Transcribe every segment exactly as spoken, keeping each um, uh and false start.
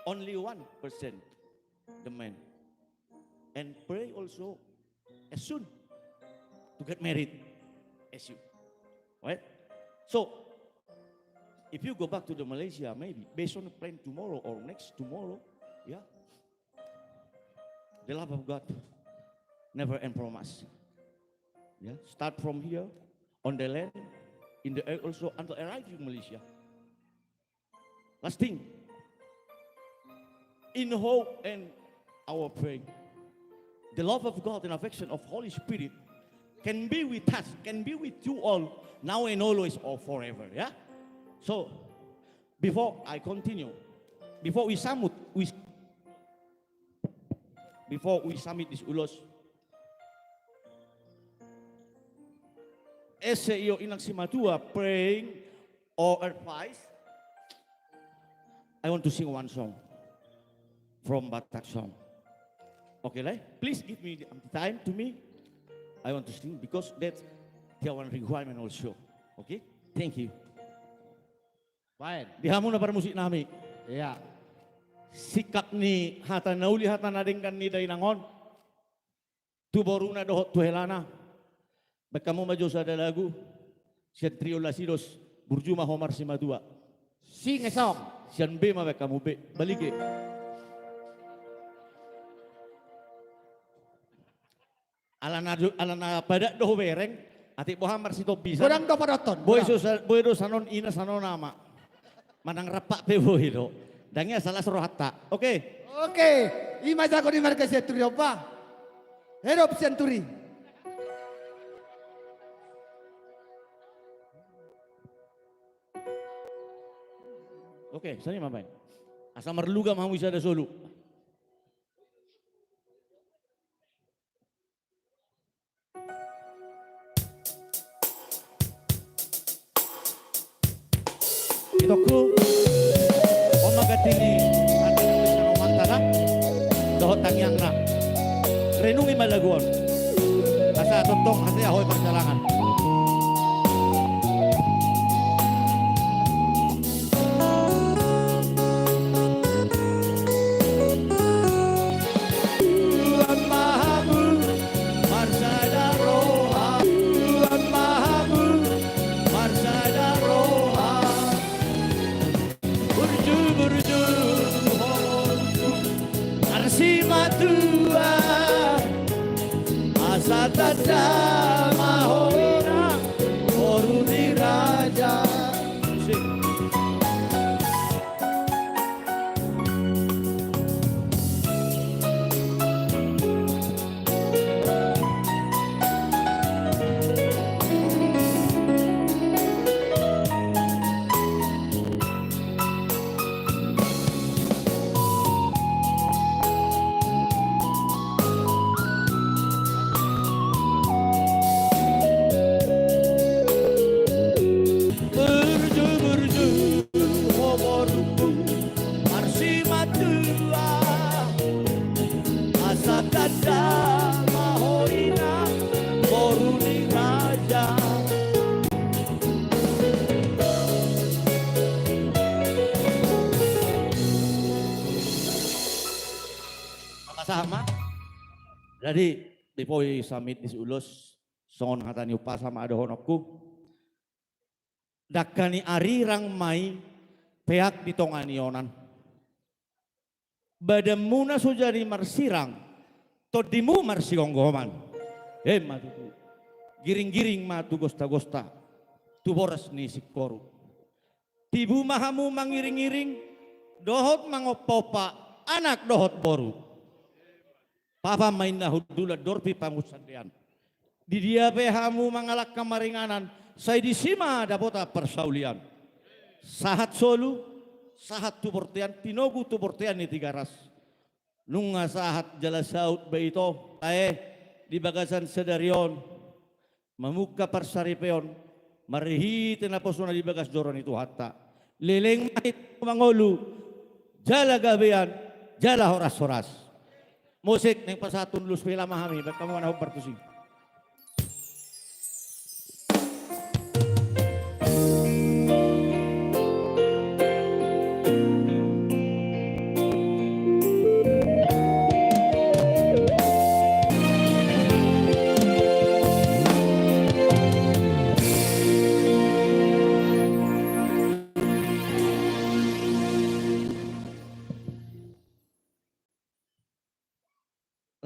only one percent the men. And pray also as soon to get married as you. Right? So, if you go back to the Malaysia, maybe based on the plan tomorrow or next tomorrow, yeah, the love of God never end from us. Yeah, start from here, on the land, in the air also, until arrive in Malaysia. Last thing, in hope and our praying, the love of God and affection of Holy Spirit can be with us, can be with you all, now and always or forever, yeah? So, before I continue, before we submit, we, before we submit this ulos, ese io inang simatua praying or advice, I want to sing one song from Batak song. Okay, lae? Please give me the time to me. I want to sing because that's the one requirement also. Okay? Thank you. Baen. Di hamu na parmusik nami. Iya. Singkat ni hata na uli, hata na denggan ni dainang on. Tu boruna dohot tu helana. Baen hamu ma jo sada lagu. Sian Trio Lasidos, Burju ma ho marsimatua. Sing a song. Sian B ma baen hamu, B. Balik e. Alana, alana padat do hubereng, atik boha marsitombisan. Godang do padothon. Boi do sa-, boi do sanon ina, sanon ama. Manang rampak pe boi do. Ndang ia salah rohanta. Oke. Oke. I ma jago ni marga Sianturi on ba. Hedop Sianturi. Oke, sani ma baen. Asa marlugam hamu i sada solu. Itongku, on ma ganti ni hata ni omanta na dohot tangiangna. Renungi ma lagu on. Asa tongtong hasea ho i parjalangan. Tuhan Maha Agung, marsada roha. Tuhan Maha Agung, marsada roha. Burju, burju, ho, marsimatua. Asa tanda ma ho inang, boru ni raja. Burju, burju, ho borungku, marsimatua. Asa tanda ma ho inang, boru ni raja. Pasahat ma. Jadi, before we submit this ulos, songon hata ni umpasa ma dohononku. Dangka ni arirang ma i peak di tonga ni onan. Badanmuna so jadi marsirang, tondimu marsigomgoman. Emma tutu. Giring-giring ma tu gosta-gosta, tu boras ni singkoru. Tibu ma hamu mangiring-iring, dohot mangompa-ompa, anak dohot boru. Papa ma inna hundulan, dorpi pangunsandean. Di dia pe hamu mangalangka maringanan, sai disi ma dapotan parsaulian. Sahat solu, sahat tu bontean, tinogu tu bontean ni Tigaras. Nunga sahat jala saut be ito, tahe, di bagasan sadari on. Mamungka parsaripeon, marhite naposona di bagas joro ni Tuhanta. Leleng ma hita mangolu, jala gabean, jala horas-horas. Musik, naeng pasahathon ulos, pila ma hami, baen hamu na hombar tusi.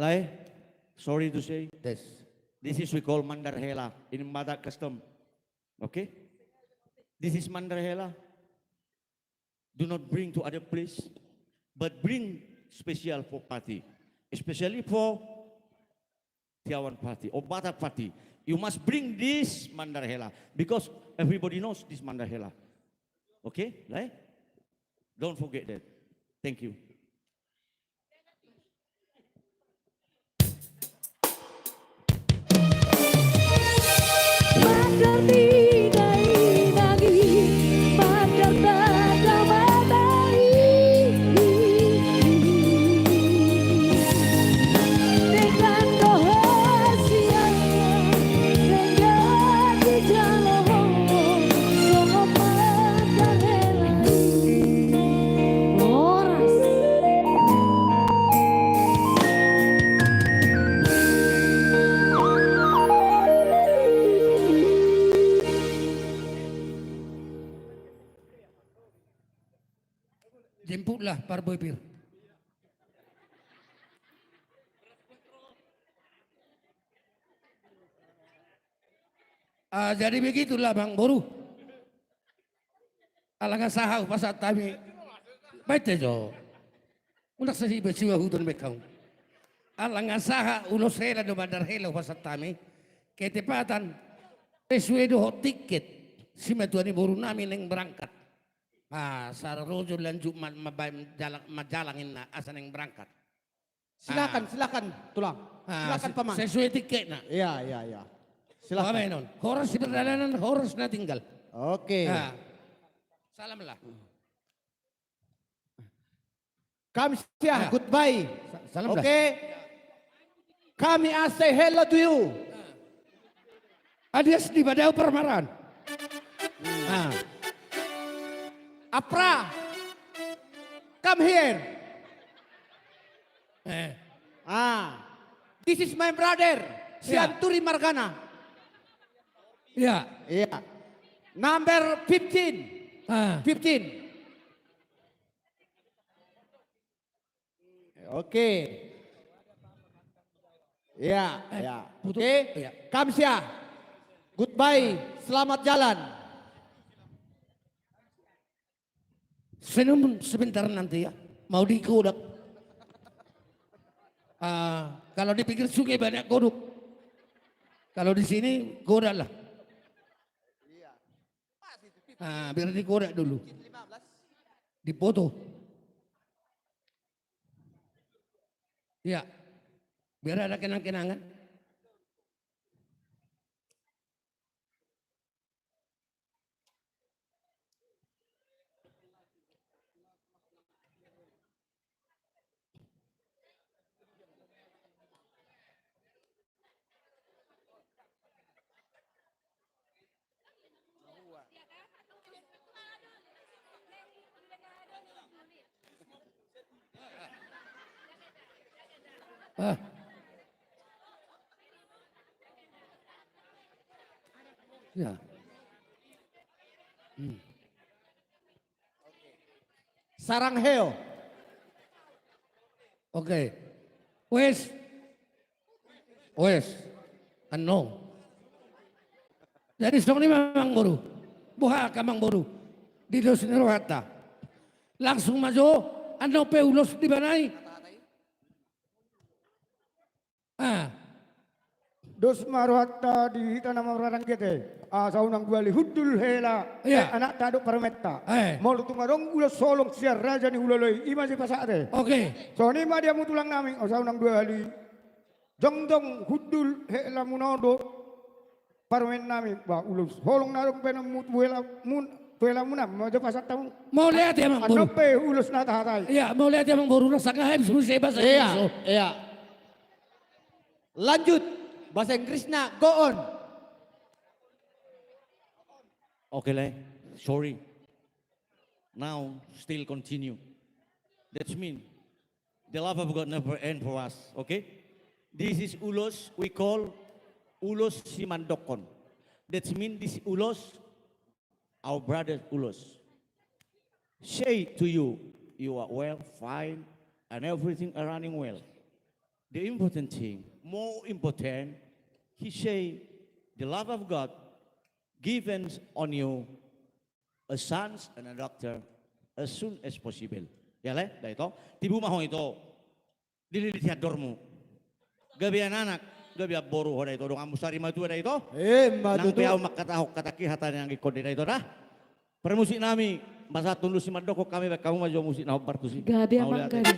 Lae, sorry to say, this is we call Mandar Hela in Batak custom. Okay? This is Mandar Hela. Do not bring to other place, but bring special for party, especially for Tiawan party or Batak party. You must bring this Mandar Hela because everybody knows this Mandar Hela. Okay, lae? Don't forget that. Thank you. Jemputlah Pak Boy Pir. Ah, jadi begitulah, Amangboru. Ala nga sahat hupasahat hami. Baen jo. Unang sasi be siwa huton be kau. Ala nga sahat ulos hela dohot mandar hela hupasahat hami. Ketepatan. Sesuai dohot tiket. Simatua ni boru nami naeng berangkat. Ah, sararojo lanjut ma-, ma-, manjalang, manjalang inna asa naeng berangkat. Silakan, ah, silakan, Tulang. Ah, silakan, se-, Paman. Sesuai tiketna. Iya, iya, iya. Silakan. Pamenon. Horas di perjalanan, horas na tinggal. Oke. Ah. Salam lah. Come sia, ah, goodbye. Sa-, salam lah. Oke. Kami asa say hello to you. Adias di badau parmaraan. Ah. Apra. Come here. Eh. Ah. This is my brother, ya. Sianturi margana. Ya. Iya. Number fifteen. Ah. Fifteen. Oke. Ya, eh, ya. Putu-, oke. Ya. Come sia. Goodbye. Selamat jalan. Senyum sebentar nanti ya. Mau digodok. Ah, kalau di pinggir sungai banyak godok. Kalau di sini godok lah. Ah, biar digodok dulu. Dipoto. Iya. Biar ada kenang-kenangan. Ah. Ya. Hmm. Sarang heo. Oke. Wes. Wes. Annon. Jadi songon i ma, Amangboru. Boha, Amangboru. Di dos ni rohanta. Langsung ma jo, annon pe ulos di bana i. Ah. Dos ma rohanta di hita na marhaha maranggi ate. Asa unang dua hali hundul hela, iya, eh, anakta dohot parumaenta. Eh. Molo tung adong ulos holong sian raja ni hulahula i, i ma dipasahat ate. Oke. Songon i ma di hamu tulang nami, asa unang dua hali jongjong hundul helamuna dohot parumaen nami. Ba ulos holong na adong pe namu tu hela mun-, tu helamuna, ma jo pasahat hamu. Mauliate, Amangboru. Annon pe ulos na tahatai. Iya, mauliate, Amangboru, na sangkap muse bahasa Indonesia. Iya, iya. Lanjut. Bahasa Inggrisna, go on. Oke, lae. Sorry. Now, still continue. That's mean, the love of God never end for us, okay? This is ulos, we call ulos simandokkon. That's mean this ulos, our brother ulos. Say to you, you are well, fine, and everything are running well. the important thing, more important, he say, the love of God given on you a sons and a daughter as soon as possible. Ya le, da ito. Tibu ma ho ito. Dililiti andormu. Gabe anak, gabe boru ho da ito, donganmu sari matua da ito. Emma tutu. Nang pe au mangkatahon hata ni anggi kondi da ito da. Parmusik nami, masa tunduk si mandok hami baen hamu ma jo musik na hombar tusi. Gabe amang gabe.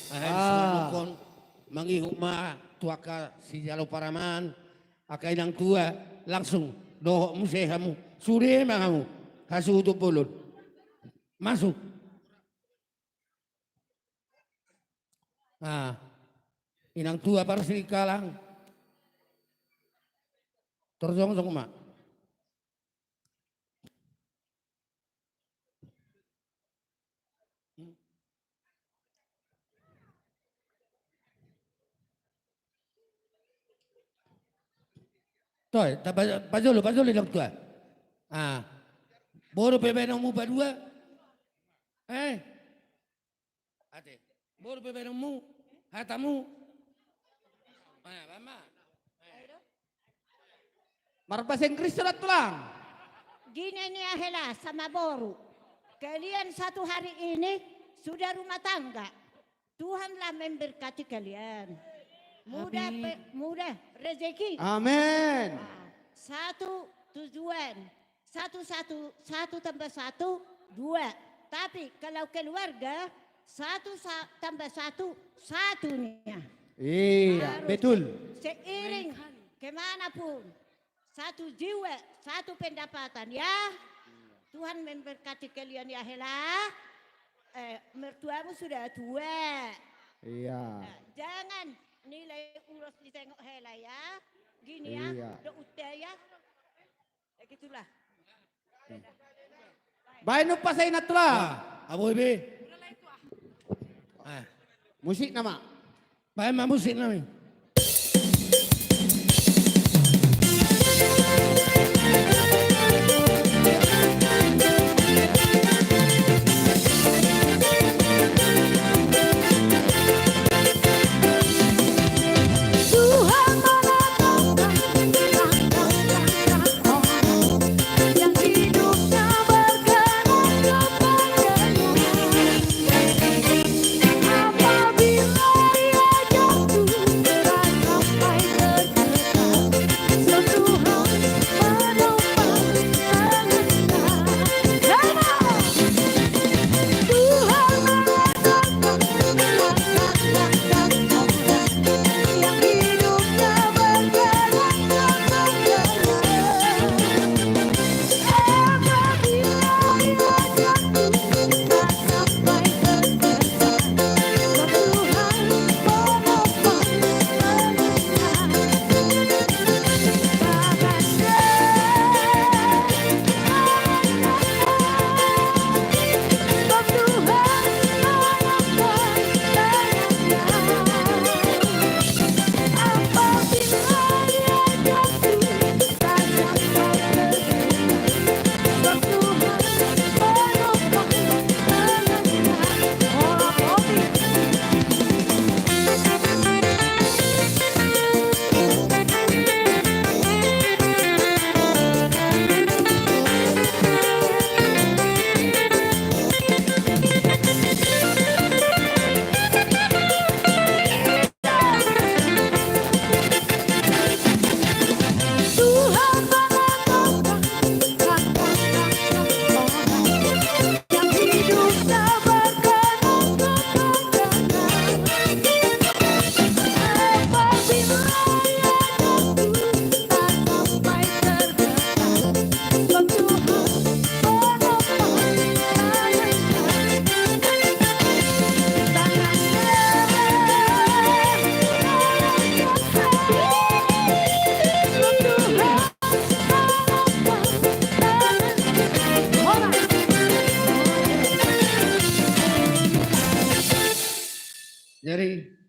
Aha, mangihut ma tu angka sijalo paraman, angka inang tua, langsung dohot muse hamu, sude ma hamu, hasuhuton bolon. Masuk. Ah, inang tua parsiling kalang. Torjongjong ma. Toe, ta-, pa-, pajolo, pajolo inang tua. Ah. Boru pe baenonmu padua. Eh? Ate. Boru pe baenonmu. Hatamu. Ah, mama. Marbahasa Inggris sudah tulang. Gini nia hela sama boru. Kalian satu hari ini sudah rumah tangga. Tuhanlah memberkati kalian. Mudah, amin. Pe-, mudah rezeki. Amin. Ah, satu tujuan. Satu, satu, satu tambah satu, dua. Tapi kalau keluarga, satu sa-, tambah satu, satu nia. Iya, harus betul. Seiring kemanapun. Satu jiwa, satu pendapatan, ya. Tuhan memberkati kalian, ya, hela. Eh, mertuamu sudah tua. Iya. Nah, jangan nilai ulos ditengok hela, ya. Gini, ya. Iya. Dohot uta, ya. Ya, gitulah. Baen upas inang tulang. Ah, abo ibe. Ah. Musik nama. Baen ma musik nami.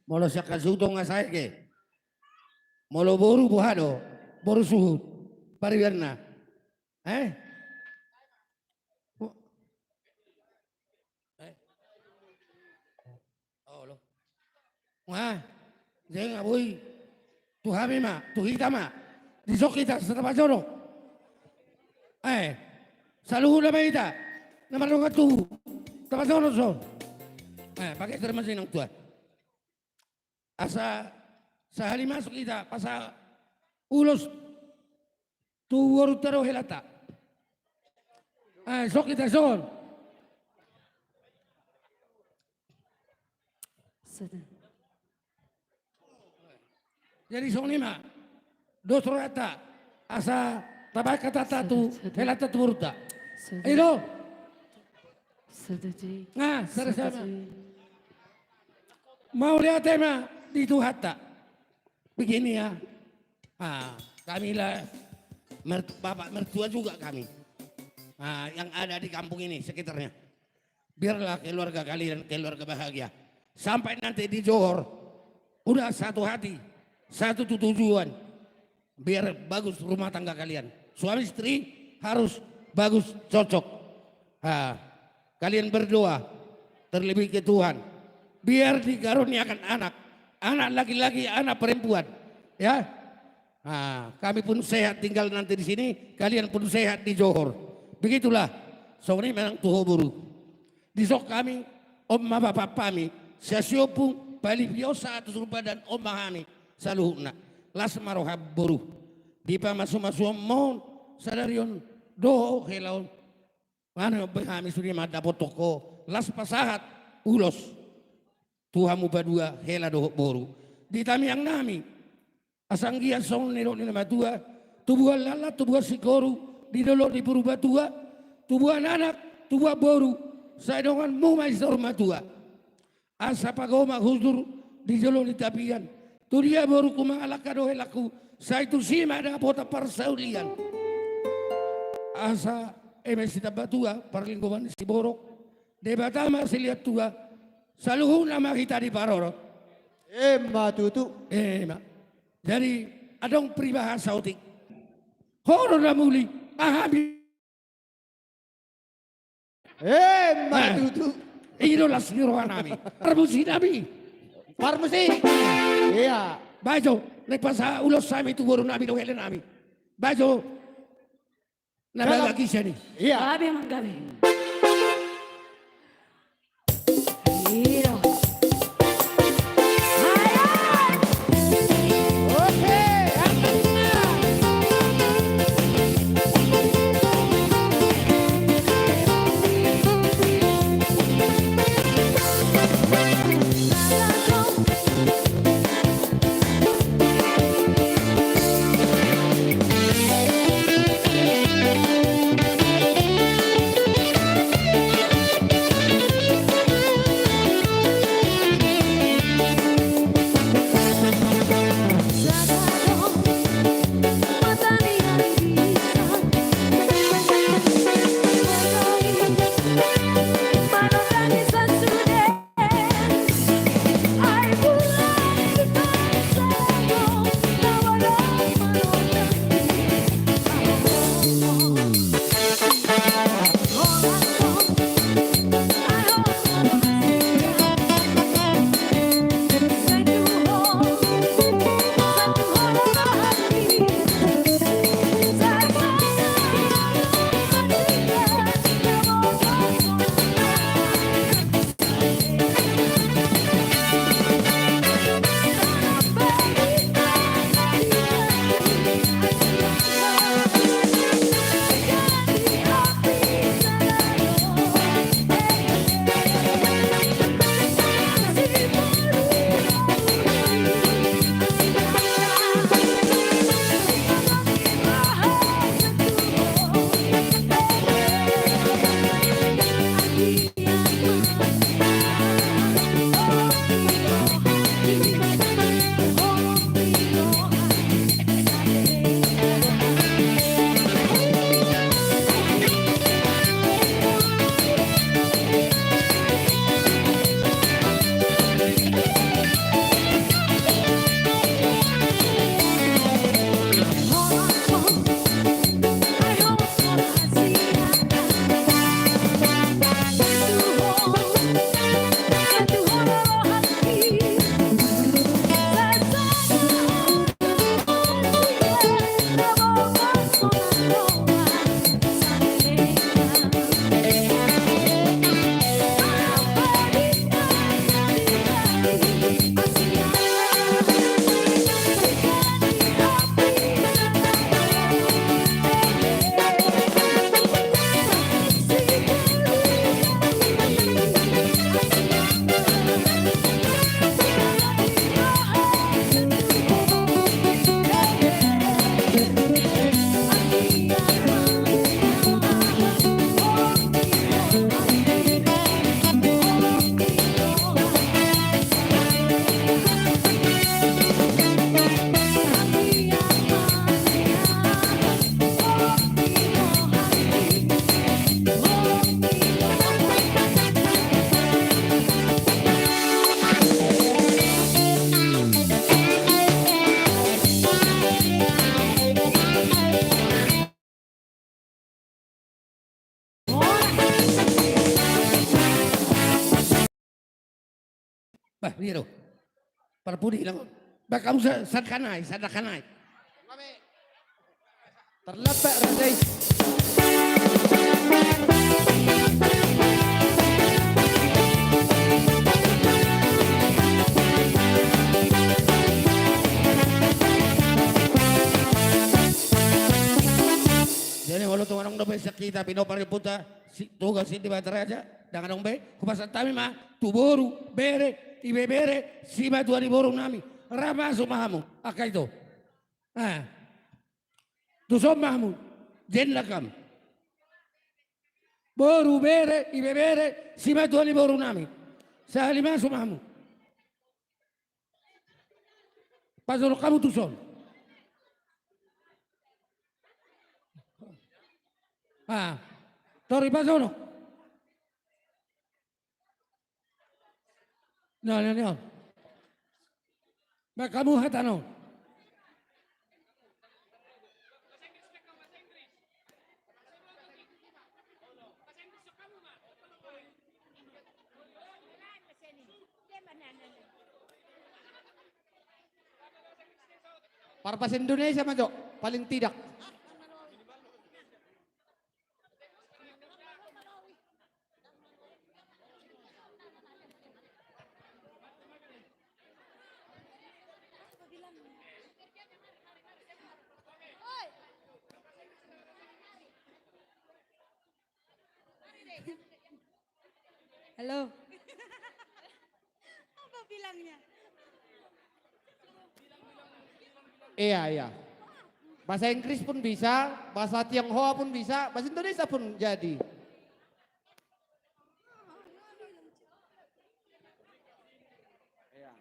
Molo sian hasuhuton nga saeke. Molo boru boha do? Boru suhut. Paribanna. Eh? Eh? Olo. Nga, jadi nga boi. Tu hami ma, tu hita ma. Dison hita, asa tapajonok. Eh, saluhutna ma hita. Na mardongan tubu. Tapajonok son. Eh, pakai terima kasih nang Tuhan. Asa sahali masuk hita, pasahat ulos tu borunta dohot helanta. Eh, sok hita son. Jadi songon i ma. Dos rohanta. Asa tabaen hatanta tu helanta tu borunta. I do. Nga, sada-sada. Mauliate ma di Tuhanta. Begini ya. Ah, kami lah mer-, bapak mertua juga kami. Ah, yang ada di kampung ini sekitarnya. Biarlah keluarga kalian keluarga bahagia. Sampai nanti di Johor, udah satu hati, satu tu-, tujuan. Biar bagus rumah tangga kalian. Suami istri harus bagus, cocok. Ha, kalian berdoa, terlebih ke Tuhan. Biar dikaruniakan anak. Anak laki-laki, anak perempuan. Ya. Nah, kami pun sehat tinggal nanti di sini, kalian pun sehat di Johor. Begitulah. Songon i ma nang tu ho boru. Dison hami, on ma bapak hami, sian Siompung, Palipion sahat tu Surba dan on ma hami, saluhutna. Las ma roham boru. Dipamasu-masu on ma on, sadari on, dohot hela on. Nga na be hami sude mandapothon ho, las pasahat, ulos. Tu hamu padua, hela dohot boru. Di tangiang nami. Asa anggiat songon nidok ni na matua, tubuan laklak, tubuan singkoru, di dolok ni Purbatua, tubuan anak, tubuan boru, sai donganmu ma i saur matua. Asa pagomak hujur di jolo ni tapian, tu dia boruku mangalangka dohot helangku, sai tusi ma dapotan parsaulian. Asa eme sitambatua, parlinggoman ni siborok, Debata ma silehon tua, saluhutna ma hita diparorot. Emma tutu. Emma. Jadi, adong peribahasa otik. Ho do na muli, aha bi-, emma tutu. I do las ni roha nami. Parmusik nami. Parmusik. Iya. Bajo, naeng pasahat ulos hami tu boru nami dohot hela nami. Bajo. Na bagas i. Iya. Gabe manggabe. Iya. Ayo. Oke, angkat tangan. Bah, dia do. Parpudi lang. Bah, kamu sa-, sandangkan aja, sandangkan aja. Terlambat, Raja i. Jadi, molo tung adong dope sian hita pinompar ni ompunta, si-, Toga Sindebata Raja, ndang adong be, hupasahat hami ma tu boru, bere, ibebere, simatua ni boru nami. Ra masuk ma hamu, angka ito. Ah. Tuson ma hamu, jendakam. Boru, bere, ibebere, simatua ni boru nami. Sahali masuk ma hamu. Pajonok hamu tuson. Ah, tor dipajonok. Nah, nah, nah. Baen hamu hata on. Parbahasa Indonesia ma jo, paling tidak. Halo. Apa bilangnya? Iya, iya. Bahasa Inggris pun bisa, bahasa Tionghoa pun bisa, bahasa Indonesia pun jadi. Iya.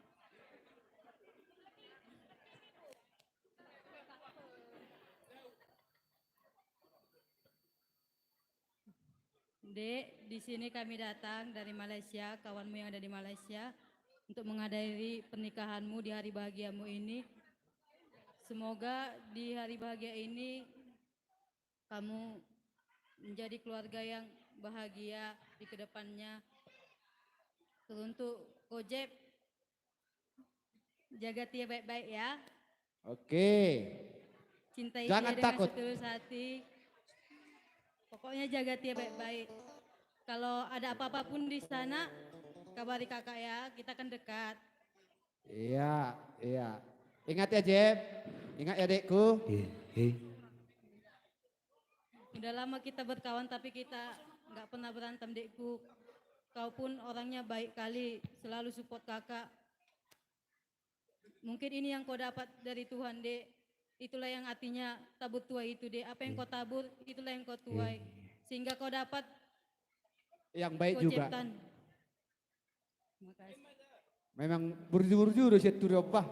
Dek, di sini kami datang dari Malaysia, kawanmu yang ada di Malaysia, untuk menghadiri pernikahanmu di hari bahagiamu ini. Semoga di hari bahagia ini kamu menjadi keluarga yang bahagia di kedepannya. Teruntuk Kojep, jaga dia baik-baik ya. Oke. Cintai dia dengan setulus hati. Jangan takut. Pokoknya jaga dia baik-baik. Kalau ada apa-apa pun di sana, kabari kakak ya, kita kan dekat. Iya, iya. Ingat ya, Jep. Ingat ya, dekku. Iya, iya. Udah lama kita berkawan, tapi kita nggak pernah berantem, dekku. Kau pun orangnya baik kali, selalu support kakak. Mungkin ini yang kau dapat dari Tuhan, Dek. Itulah yang artinya tabur tuai itu, Dek. Apa yang kau tabur, itulah yang kau tuai. Iya. Sehingga kau dapat yang baik juga. Terima kasih. Memang burju-burju do sian Turi on bah.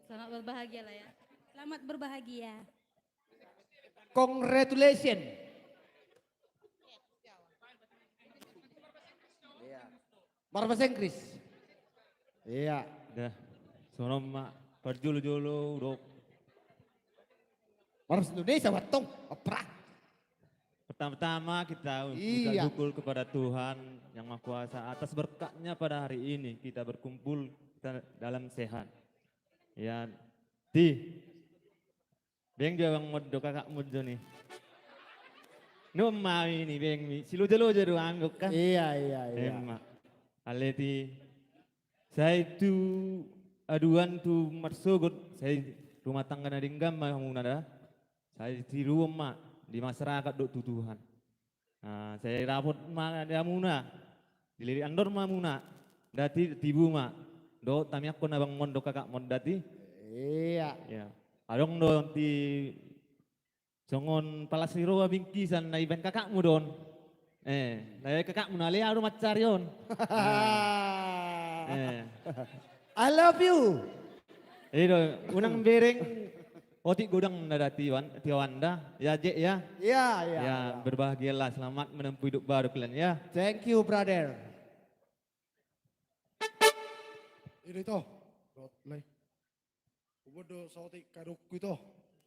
Selamat berbahagia lah ya. Selamat berbahagia. Congratulations. Iya. Marbahasa Inggris. Iya. Dah. Songon on ma parjolo-jolo, dok. Marbahasa Indonesia, wattong. Opera. Pertama-tama kita ucap syukur kepada Tuhan Yang Maha Kuasa atas berkatnya pada hari ini kita berkumpul, kita dalam sehat. Ya, Ti. Beng jo abang mondok kakak mondok ni. Numa ini beng mi. Siloja-loja do anggo kan. Iya, iya, iya. Emma. Ale Ti. Sai tu aduan tu marsogot, sai rumah tangga na denggan ma hamuna da. Sai tiruon ma di masyarakat dohot tu Tuhan. Nah, sai dapot ma di hamuna. Dililit andor ma hamuna. Dati tibu ma. Dohot tamiangkon abang mondok kakak mondok dati. Iya. Iya. Adong do ti songon palas ni roha bingkisan na ibaen kakakmu do on. Eh, na ibaen kakakmu na lea do mansari on. Eh. I love you. I do, unang bereng otik godang na da tiwan, tiwanda. Ya, Jek, ya. Iya, iya. Ya, berbahagialah, selamat menempuh hidup baru kalian, ya. Thank you, brother. I do ito. Rot, lay. Umur do saotik kadokku ito.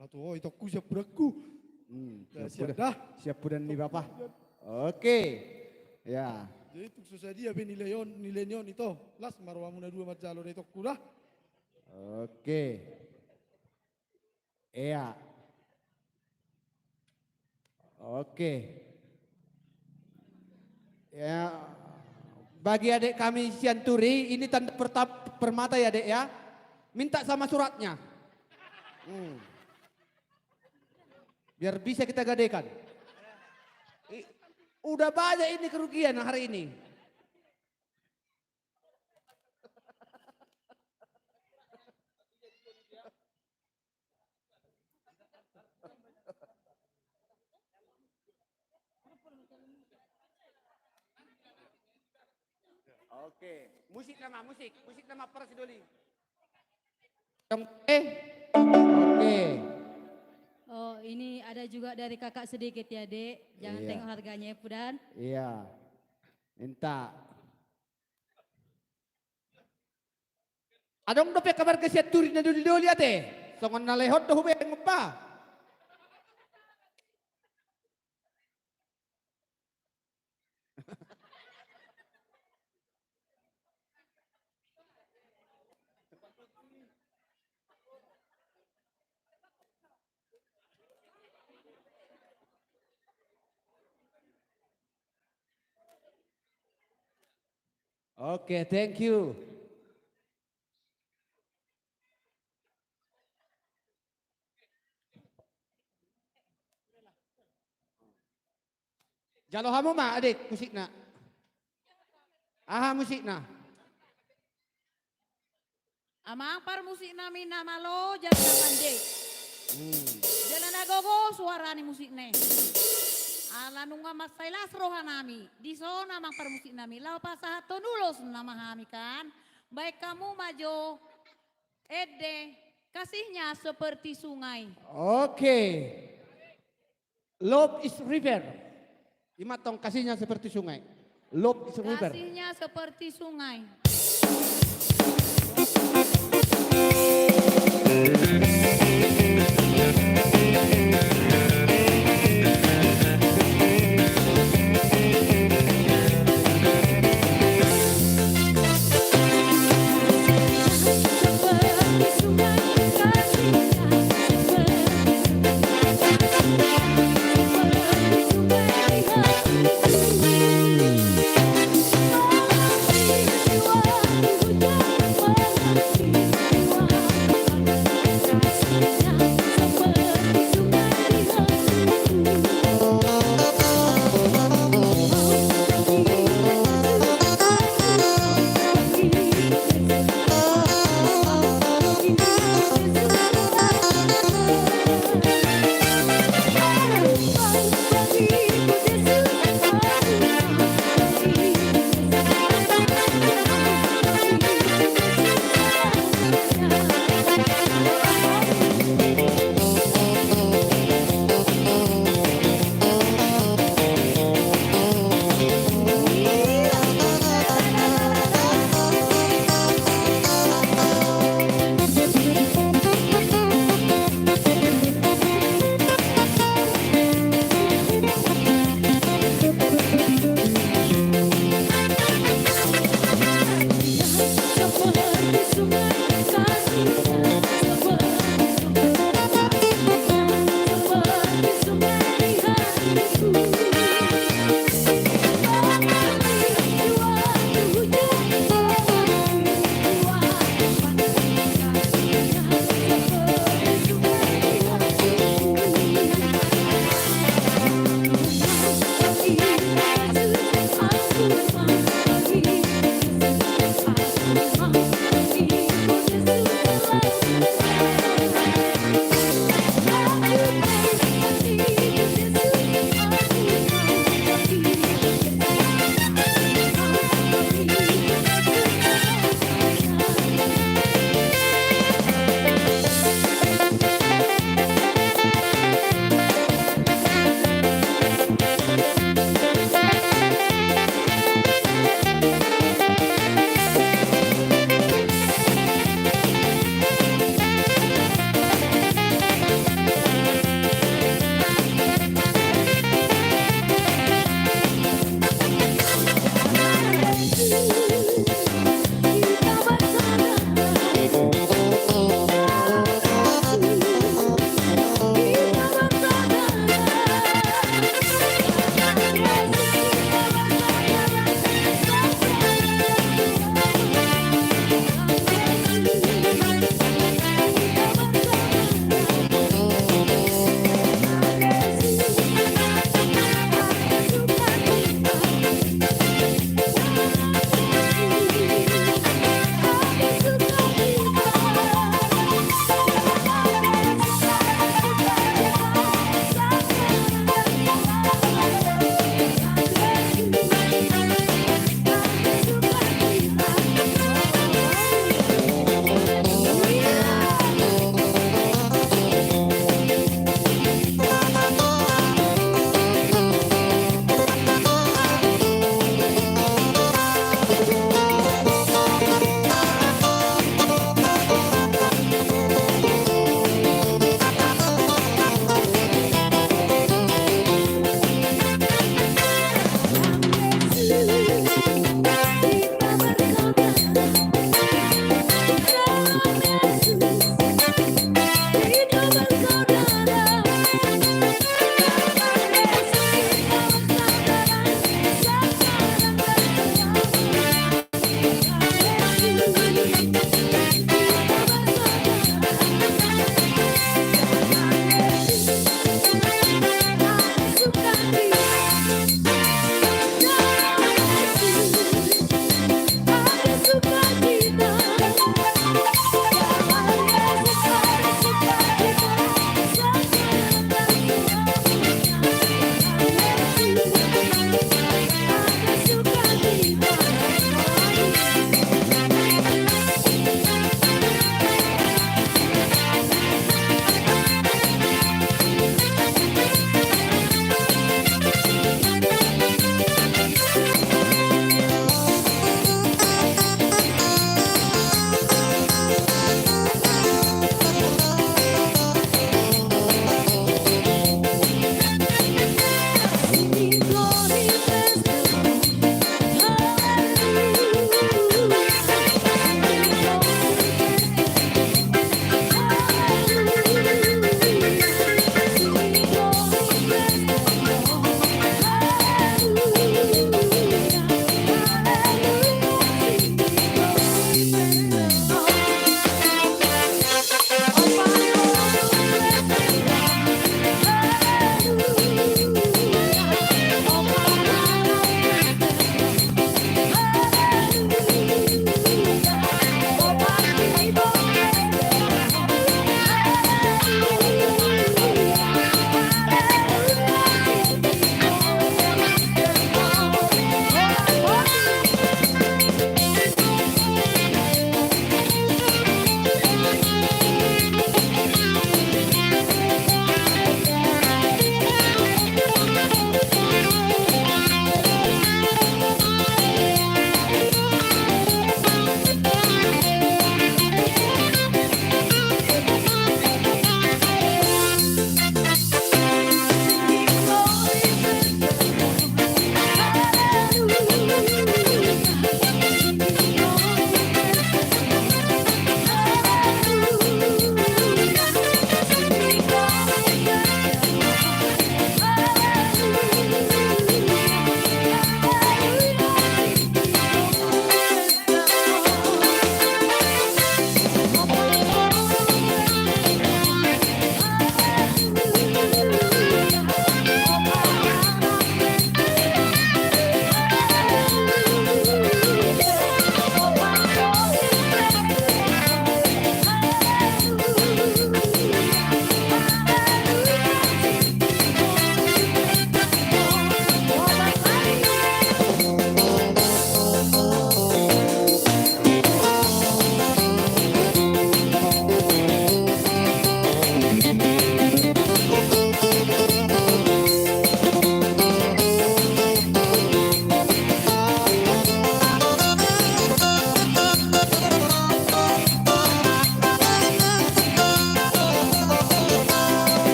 Lato ho itokku siampudanku. Hmm, siampudan. Siampudan ni bapa. Oke. Ya. Jadi tung so sadia pe nilai on, nilai ni on ito. Las ma rohamuna dua manjalo da itongku da. Oke. Ea. Oke. Ya. Bagi adek kami Sianturi, ini tanda perta-, permata ya, Dek, ya. Minta sama suratnya. Hmm. Biar bisa kita gadekan. I-, udah banyak ini kerugian hari ini. Oke, musik nama, musik, musik nama Pras Doli. Eh, oke. Oh, ini ada juga dari kakak sedikit ya, Dek. Jangan tengok harganya ya, Pudan. Iya. Minta. Adong dope kabar ke Sianturi na doli-doli ate. Songon na lehon do hubereng umpa. Oke, thank you. Jalo hamu ma, adek, musikna. Aha musikna? Amang parmusiknami na malo jala na pande. Hmm. Jala na gogo suara ni musikna i. Ala nunga mansai las rohanami. Dison amang parmusiknami. Laho pasahathon ulos nama hami kan. Baen hamu ma jo. Ende, kasihnya seperti sungai. Oke. Love is river. Ima tong kasihnya seperti sungai. Love is river. Kasihnya seperti sungai.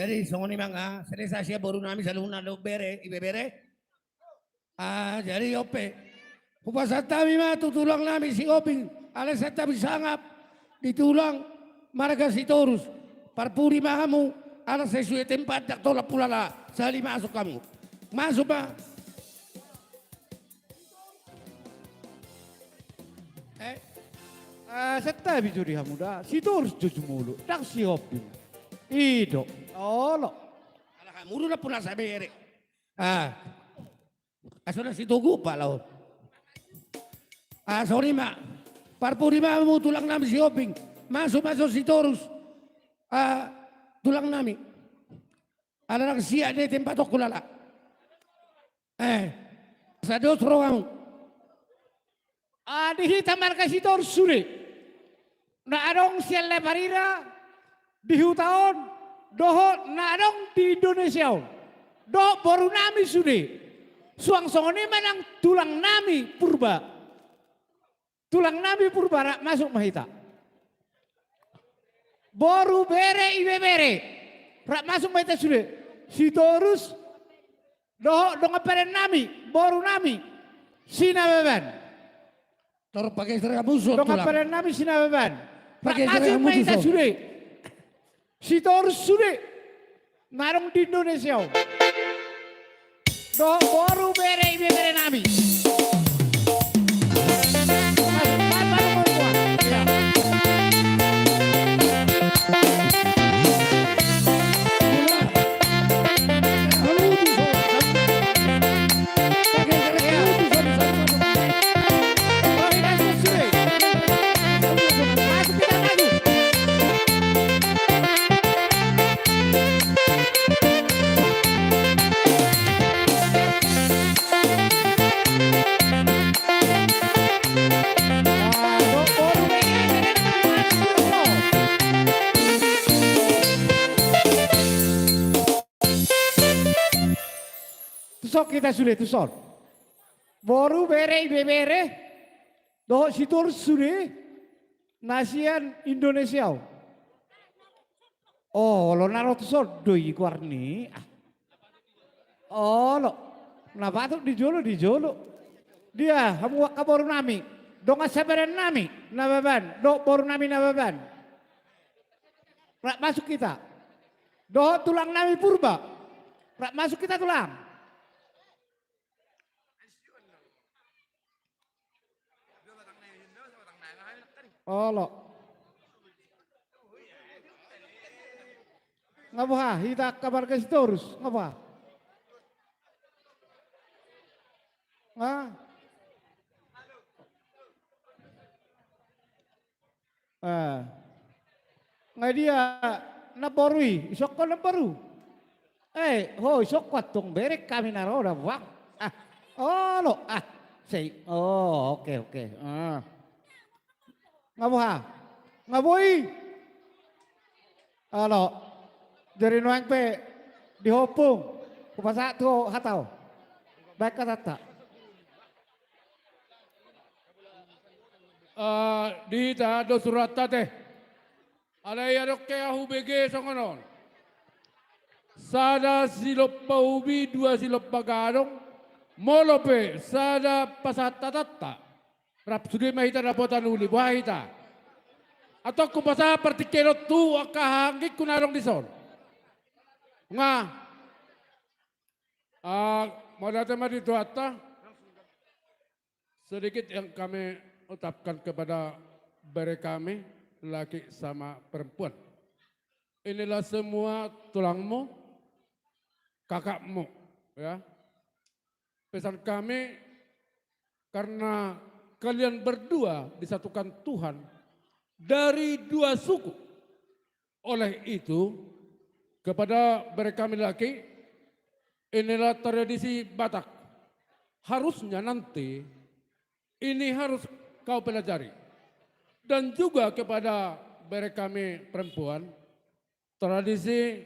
Jadi songon i ma, selesai sian boru nami saluhutna dohot bere, ibebere. Ah, jadi on pe. Hupasahat hami ma tu tulang nami Sihombing, alai sian Tabisangap di tulang marga Sitorus. Parpudi ma hamu, Ala sai sude tempat, ndang tolap hulala, sahali masuk hamu. Masuk ma. Eh? Ah, santabi jo di hamu da. Sitorus jo jumolo. Ndang Sihombing. I do. Olo. Ala hamu do na puna sabere. Ah. Aso na sitogu pala on. Ah, songon i ma. Parpudi ma hamu tulang nami Sihombing. Masuk, masuk Sitorus. Ah, tulang nami. Ala ndang siat do tempat on hulala. Eh, sados rohamu. Ah, di hita marga Sitorus sude. Na adong sian Laparira, di huta on, dohot na adong di Indonesia on. Dohot boru nami sude. Suang songon i ma nang tulang nami Purba. Tulang nami Purba, rap masuk ma hita. Boru, bere, ibebere. Rap masuk ma hita sude. Sitorus. Dohot dongan padan nami, boru nami. Sinababan. Tor pageser hamu sude, dongan padan nami Sinababan. Rap masuk ma hita sude. Sitorus sude. Na adong di Indonesia on. Dohot boru, bere, ibebere nami. Tuson hita sude, tuson. Boru, bere, ibebere. Dohot Sitorus sude. Na sian Indonesia on. Olo, na ro tuson do i goarni. Ah. Olo. Na patut di jolo, di jolo. Dia, hamu angka boru nami. Dongan sapadan nami Nababan. Dohot boru nami Nababan. Rap masuk hita. Dohot tulang nami Purba. Rap masuk hita, tulang. Olo. Nga boha, hita angka marga Sitorus, nga boha? Nga? Eh. Nga dia na boru i, isongkon na boru. Eh, ho, isongkon tong bereng hami na ro da, Bang. Ah, olo, ah, sei. Oh, oke, oke. Ah. Nga boha? Nga boi. Olo. Jadi nuaeng pe di ho ompung. Hupasahat tu ho hata on. Baen hatanta. Ah, di hita do suranta te. Alai adong ke ahu bege songon on. Sada silompa ubi, dua silompa gadong, molo pe sada pasahat hatanta. Rap sude ma hita dapotan uli, boha hita? Antong hupasahat partingkian on tu angka hahaanggingku na adong dison. Nga. Ah, mauliate ma di Tuhanta. Sedikit yang kami ucapkan kepada bere kami, laki sama perempuan. Inilah semua tulangmu, kakakmu, ya. Pesan kami, karena kalian berdua disatukan Tuhan dari dua suku. Oleh itu, kepada bere kami laki, inilah tradisi Batak. Harusnya nanti ini harus kau pelajari. Dan juga kepada bere kami perempuan, tradisi,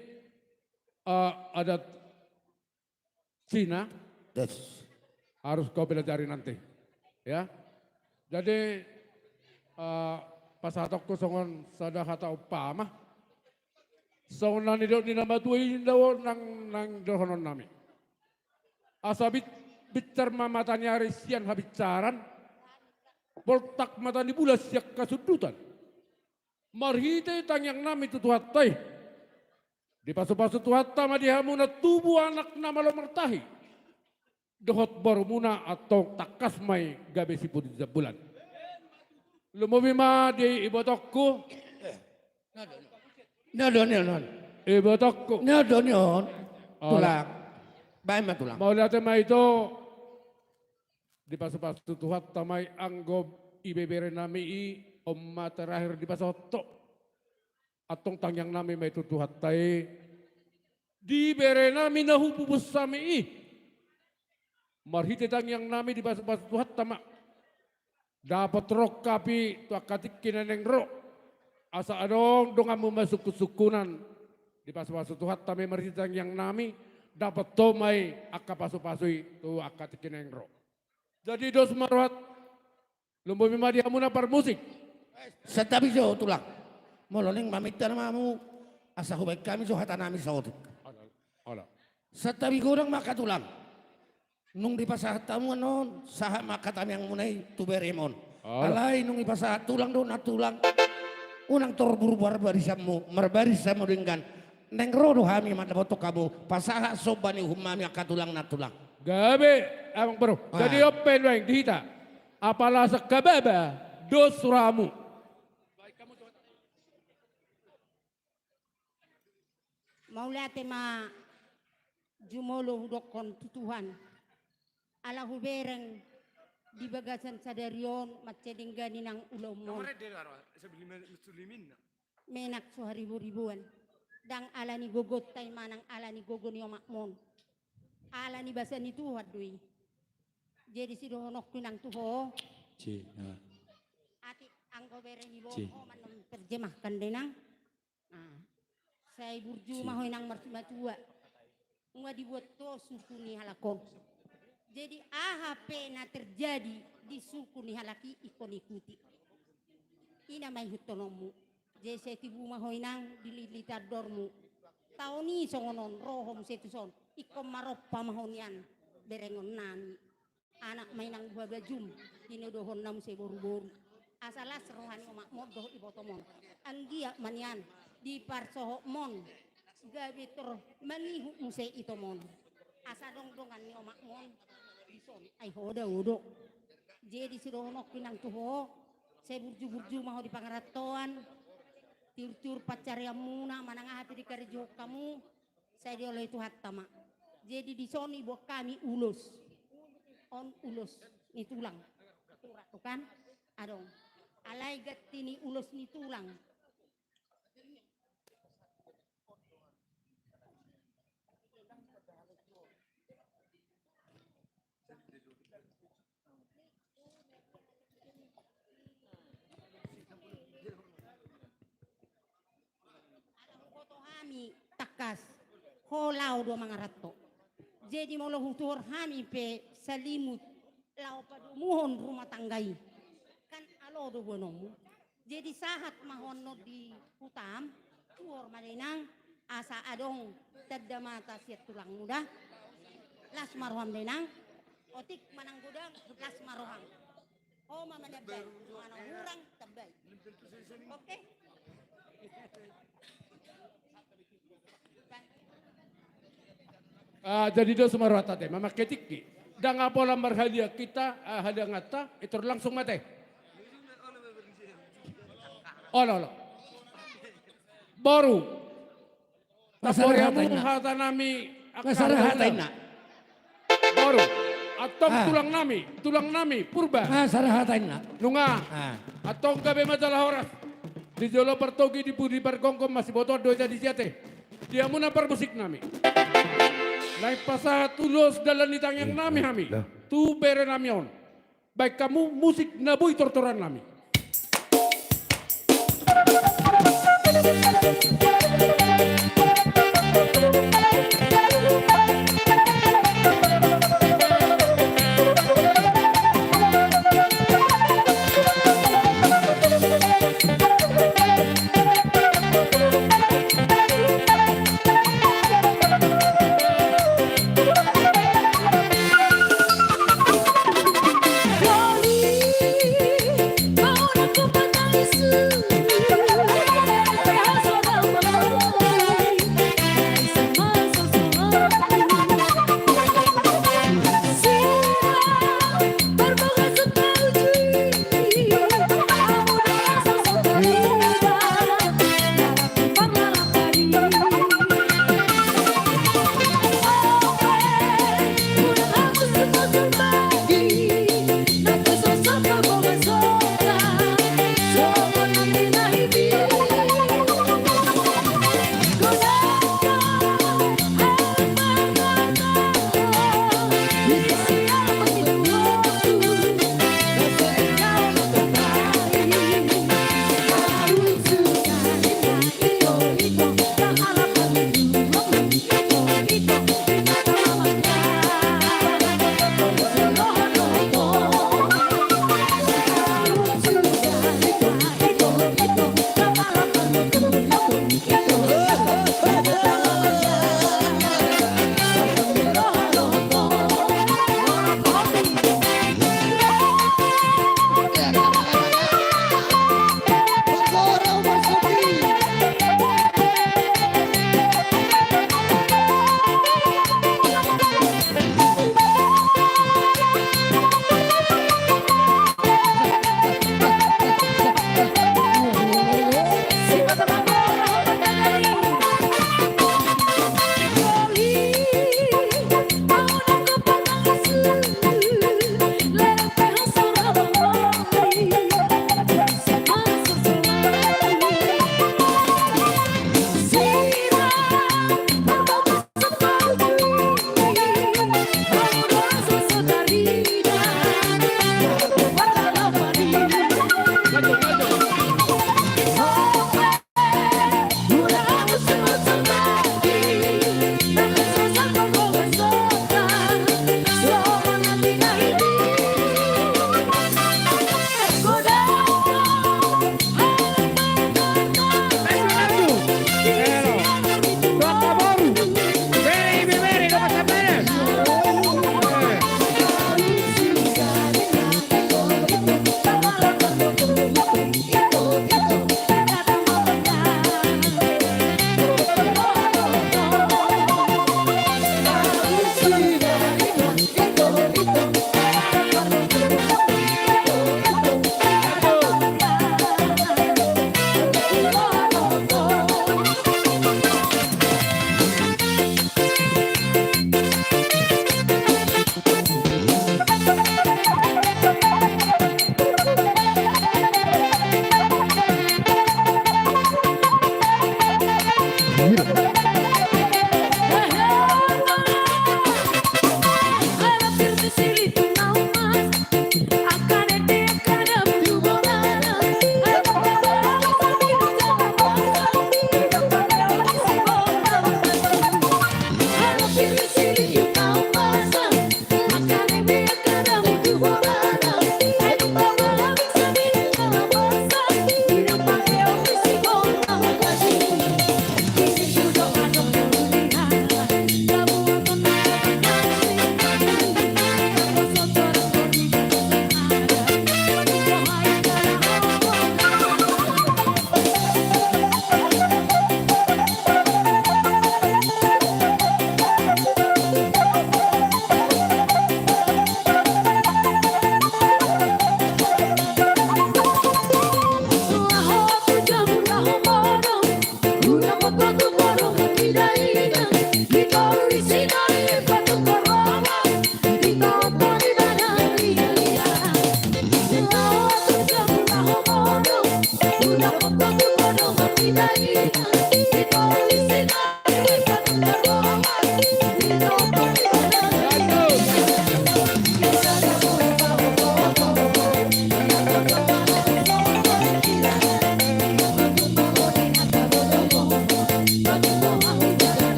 eh, adat Cina. Yes. Harus kau pelajari nanti. Ya. Jadi, eh, pasahatonku songon sada hata umpama. Songon na nidok ni na matua i do nang, nang dohonon nami. Asa bit-, binsar ma mata ni ari sian habinsaran, boltak mata ni bulan sian hasundutan. Marhite tangiang nami tu Tuhanta i. Dipasupasu Tuhanta ma di hamuna tubu anak na malo martahi dohot borumuna, antong tangkas ma i gabe siput jambulan. Lumobi ma di ibotongku. Na do ni on. Ibotongku. Na do ni on. Tulang. Baen ma tulang. Mauliate ma ito. Dipasupasu Tuhanta ma i anggo ibebere nami i, on ma terakhir dipasahat. Antong tangiang nami ma i tu Tuhanta i di bere nami na hupubus hami i. Marhite tangiang nami dipasupasu Tuhanta ma dapot rongkap i tu angka tingki na naeng ro. Asa adong donganmu ma sungkunsungkunan, dipasupasu Tuhanta ma i marhite tangiang nami, dapot ho ma i angka pasupasu i tu angka tingki na naeng ro. Jadi dos ma roha. Lumobi ma di hamuna parmusik. Santabi jo tulang. Molo naeng maminta nama hamu, asa hubaen hami jo hata nami saotik. Ala, ala. Santabi godang ma angka tulang. Nung dipasahat hamu annon, sahat ma angka tangiangmuna i tu beremon. Ala. Alai nung dipasahat tulang do nantulang, unang torbur marbarisanmu, marbaris hamu denggan. Naeng ro do hami mandapothon hamu, pasahat somba ni uhum nami angka tulang nantulang. Gabe, amang boru. Ah. Jadi on pe nuaeng di hita. Apala sangkababa dos rohamu. Mauliate ma jumolo hudokkon tu Tuhan. Ala hubereng di bagasan sadari on mansai denggan i nang ulaonmon. Menak so hariboriboan. Ndang ala ni gogonta i manang ala ni gogo ni omakmon. Ala ni basa ni Tuhan do i. Jadi sidohononku i nang tu ho. Atik anggo bere ni boru ho manang terjemahkan denang. Sai burju ma ho inang marsimatua. Nunga dibuat ho suku ni halak on. Jadi aha pe na terjadi di suku ni halak i ingkon ikuti. I na maihuthononmu. Jadi sai tibu ma ho inang di lilitan dormu. Taon i songon on ro ho muse tuson. Ingkon marompa ma ho nian berengon nami. Anak ma inang buha bajum, tinodohon na muse boruboru. Asa las roha ni omakmon dohot ibotomon. Anggiat ma nian di parsohotmon gabe tor mangihut muse itomon. Asa dong dongan ni omakmon dison ai ho dao do. Jadi sidohononku inang tu ho, sai burjuburju ma ho di pangarantoan, tiurtiur pansarianmuna manang aha pe dikarejoi hamu. Sai dioloi Tuhanta ma. Jadi dison iboan hami ulos. On ulos ni tulang. Turak tu kan? Adong. Alai ganti ni ulos ni tulang. Ala huboto hami tangkas ho lao do mangaranto. Jadi molo hutuhor hami pe salimut lao padomuhon rumah tangga i, kan alo do boanonmu. Jadi sahat ma ho annon di hutam, tuhor ma dainang, asa adong tanda mata sian tulangmu da. Las ma roham dainang. Otik manang godang, las ma roham. Ho ma manambai, manang hurang tambai. Oke. Ah, jadi dos ma rohanta te, mamangke tingki. Ndang pola marhaliang hita, ah, halianganta, itor langsung ma te. Olo, olo. Boru. Tapori hamu hata nami. Boru. Antong tulang nami, tulang nami Purba. Nunga. Antong gabe ma jala horas. Di jolo partogi, di pudi pargomgom, masibotoan do hita disi ate. Di hamuna parmusik nami. Naeng pasahat ulos dalan ni tangiang nami hami tu bere nami on. Baen hamu musik na boi tortoran nami.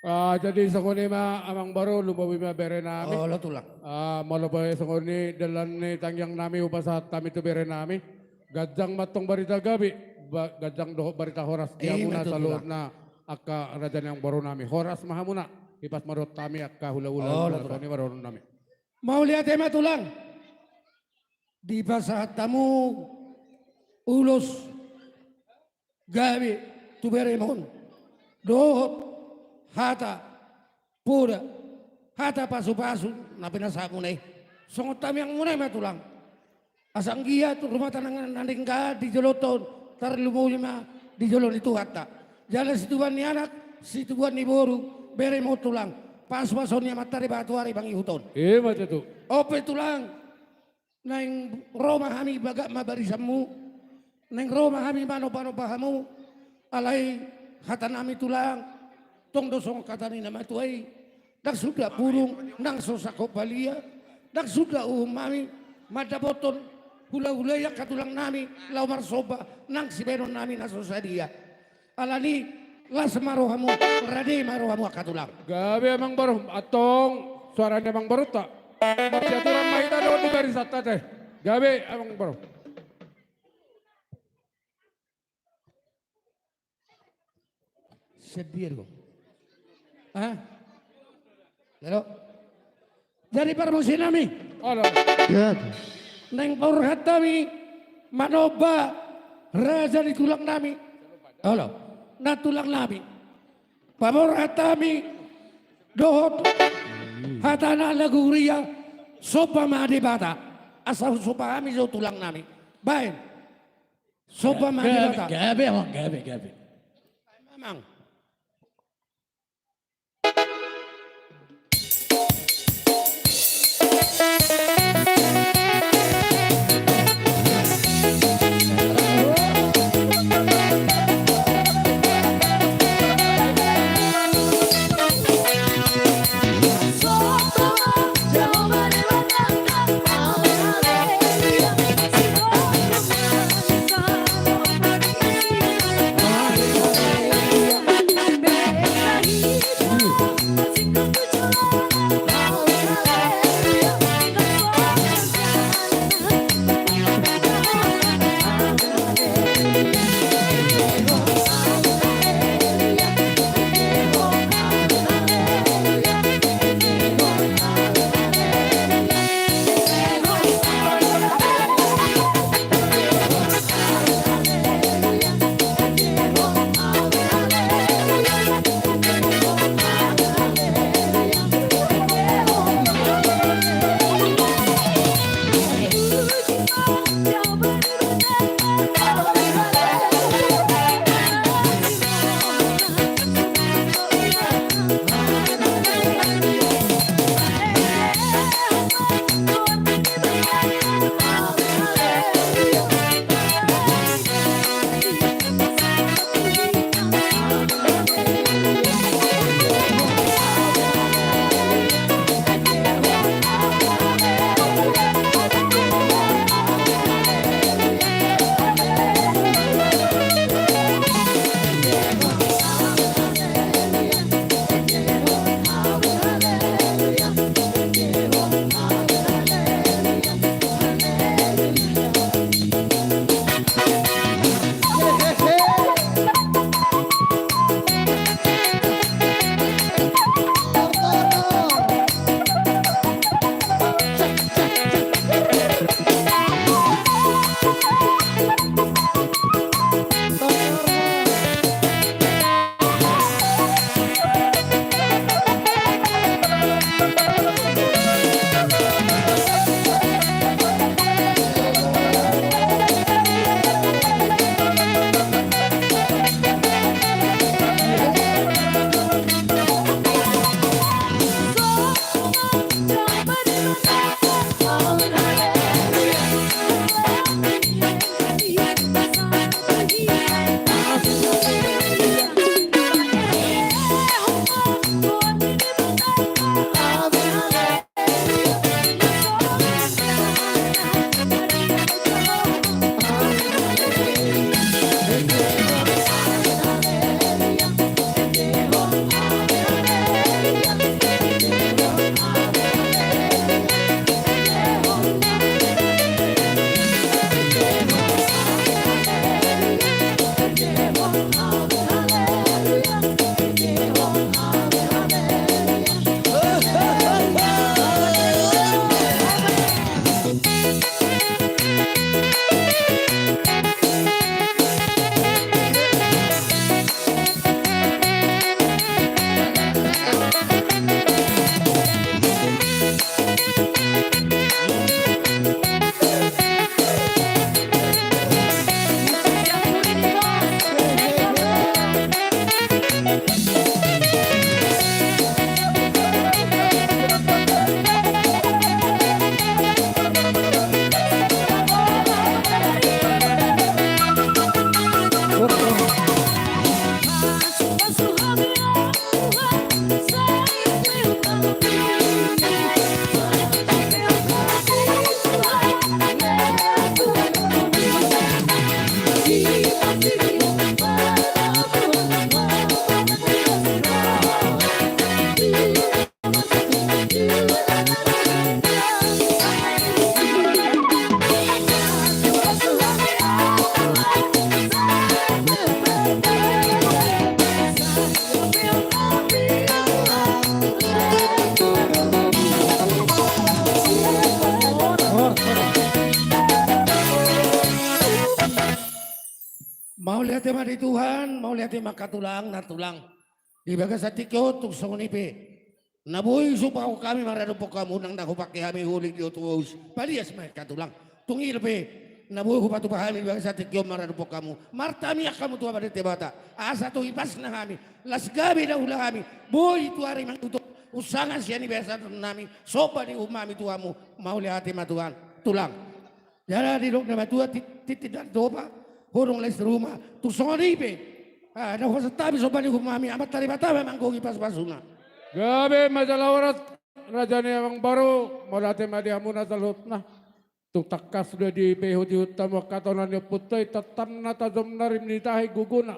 Ah, jadi songon i ma amang boru, lumobi ma bere nami. Olo tulang. Ah, molo pe songon i dalan ni tangiang nami hupasahat hami tu bere nami. Ganjang ma antong barita gabe, ba-, ganjang dohot barita horas di hamuna saluhutna angka raja ni amang boru nami. Horas ma hamuna, hipas ma dohot hami angka hulahula. Olo tulang. Songon i ma dohonon nami. Mauliate ma tulang. Dipasahat hamu ulos gabe tu beremon dohot hata poda hata pasupasu na pinasahatmuna i. Songon tamiangmuna i ma tulang. Asa anggiat rumah tangga na denggan di joloanta on, tarlumobi ma di jolo ni Tuhanta. Jala situbuan ni anak, situbuan ni boru, bere ma on tulang. Pasupasu ni Amanta Debata tu ari pangihut on. Ima tutu. On pe tulang. Naeng ro ma hami bagak ma barisanmu. Naeng ro ma hami manombanomba hamu. Alai hatanami tulang, tong do songon hata ni na matua i. Ndang suda burung, ndang so sangkop balia. Ndang suda uhum nami mandapothon hulahula i angka tulangnami laho marsomba nang sibahenonnami na so sadia. Alani las ma rohamu, rade ma rohamu angka tulang. Gabe amang boru, antong suara ni amang borunta. Marsiaturan ma hita dohot di barisanta te. Gabe amang boru. Sedia do. Hah? Halo. Jadi parmusiknami. Halo. Ya. Naeng paborhat hami manomba raja ni tulangnami. Halo. Na tulangnami. Paborhat hami dohot hatana lagu huria, somba ma Debata. Asa somba hami jo tulangnami. Baen. Somba ma Debata. Gabe, amang, gabe, gabe. Amang. Mauliate ma di Tuhan, mauliate ma angka tulang, nantulang. Di bagasan tingki on tung songon i pe. Na boi hupasahat hami maradophon hamu nang na hupangke hami holing di oto baus. Palias ma angka tulang. Tung i dope na boi hupatupa hami di bagasan tingki on maradophon hamu. Martangiang hamu tu Amanta Debata. Asa tu hipasna hami. Las gabe daula hami. Boi tu ari mangutuk. Unsangan sian i bagasan nami. Somba ni uhum hami tu hamu. Mauliate ma Tuhan. Tulang. Jala didok na matua ti-, tintin na topa, hurung lais ruma, tung songon i pe. Ah, na hupasahat hami somba ni uhum hami, Amanta Debata ma manggohi pasupasuna. Gabe ma jala horas, raja ni amangboru, mauliate ma di hamuna saluhutna. Tung tangkas do dipaihutihut hamu angka tona ni ompunta i, tatamna tajomna rim ni tahi gogona.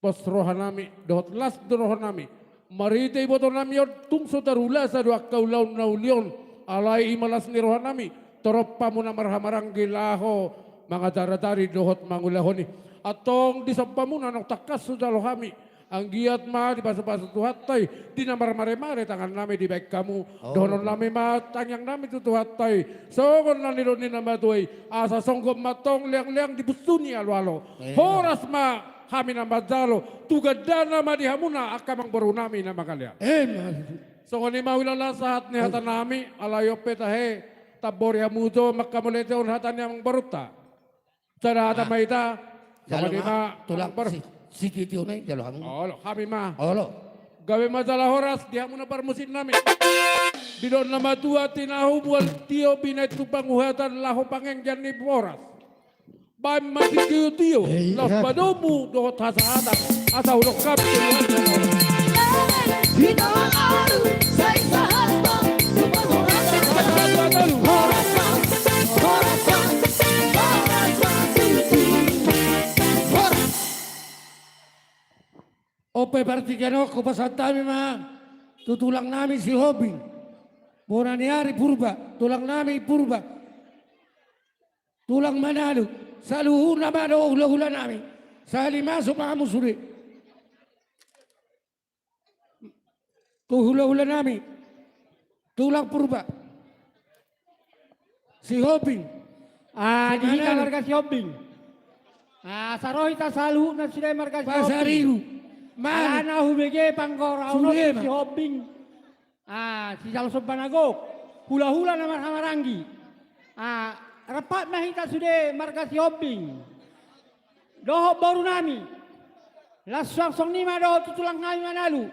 Pos rohanami, dohot las do rohanami. Marhite ibotonami on tung so tarulasa do angka ulaon na uli on. Alai i ma las ni rohanami. Torop hamu na marhahamaranggi laho mangajarajari dohot mangulahon i. Antong di sombamuna naung tangkas hujalo hami. Anggiat ma dipasupasu Tuhanta i, di na marmaremare tangannami dibahen hamu. Oh. Dohononnami ma tangiangnami tu Tuhanta i. Songon na nidok ni na matua i. Asa songgop ma antong leangleang di busu ni aloalo. Iya. Horas ma hami na manjalo, tu gandana ma di hamuna angka amangborunami na mangalean. Emma. Songon i ma huilala sahat ni hatanami, alai on pe tahe, tambori hamu jo manghamauliateon hata ni amangborunta. Sada hata ma hita, songon i ma tulang amangboru. Si, sititi on i jalo hamu. Olo, hami ma. Olo. Gabe ma jala horas di hamuna parmusiknami. Didok na matua tinahu bual tio binahen tu panguhatan laho pangenggan ni boras. Baen ma sitiotio, eh, laos padomu dohot hasahatan, asa hudok hami tu luar. On pe partingkian on hupasahat hami ma tu tulangnami Sihombing. Bona ni ari Purba, tulangnami Purba. Tulang Manalu, saluhutna ma dohot hulahulanami. Sahali masuk ma hamu sude. Tu hulahulanami. Tulang Purba. Sihombing. Ah, di hita Manalu. Marga Sihombing. Ah, asa ro hita saluhutna sude marga Sihombing. Pasaribu. Manu. Alana hubege panggora on tu Sihombing. Ah, sijalo somba na gok, hulahula na marhahamaranggi. Ah, rap ma hita sude marga Sihombing. Dohot borunami. Laos suang songon i ma dohot tu tulangnami Manalu.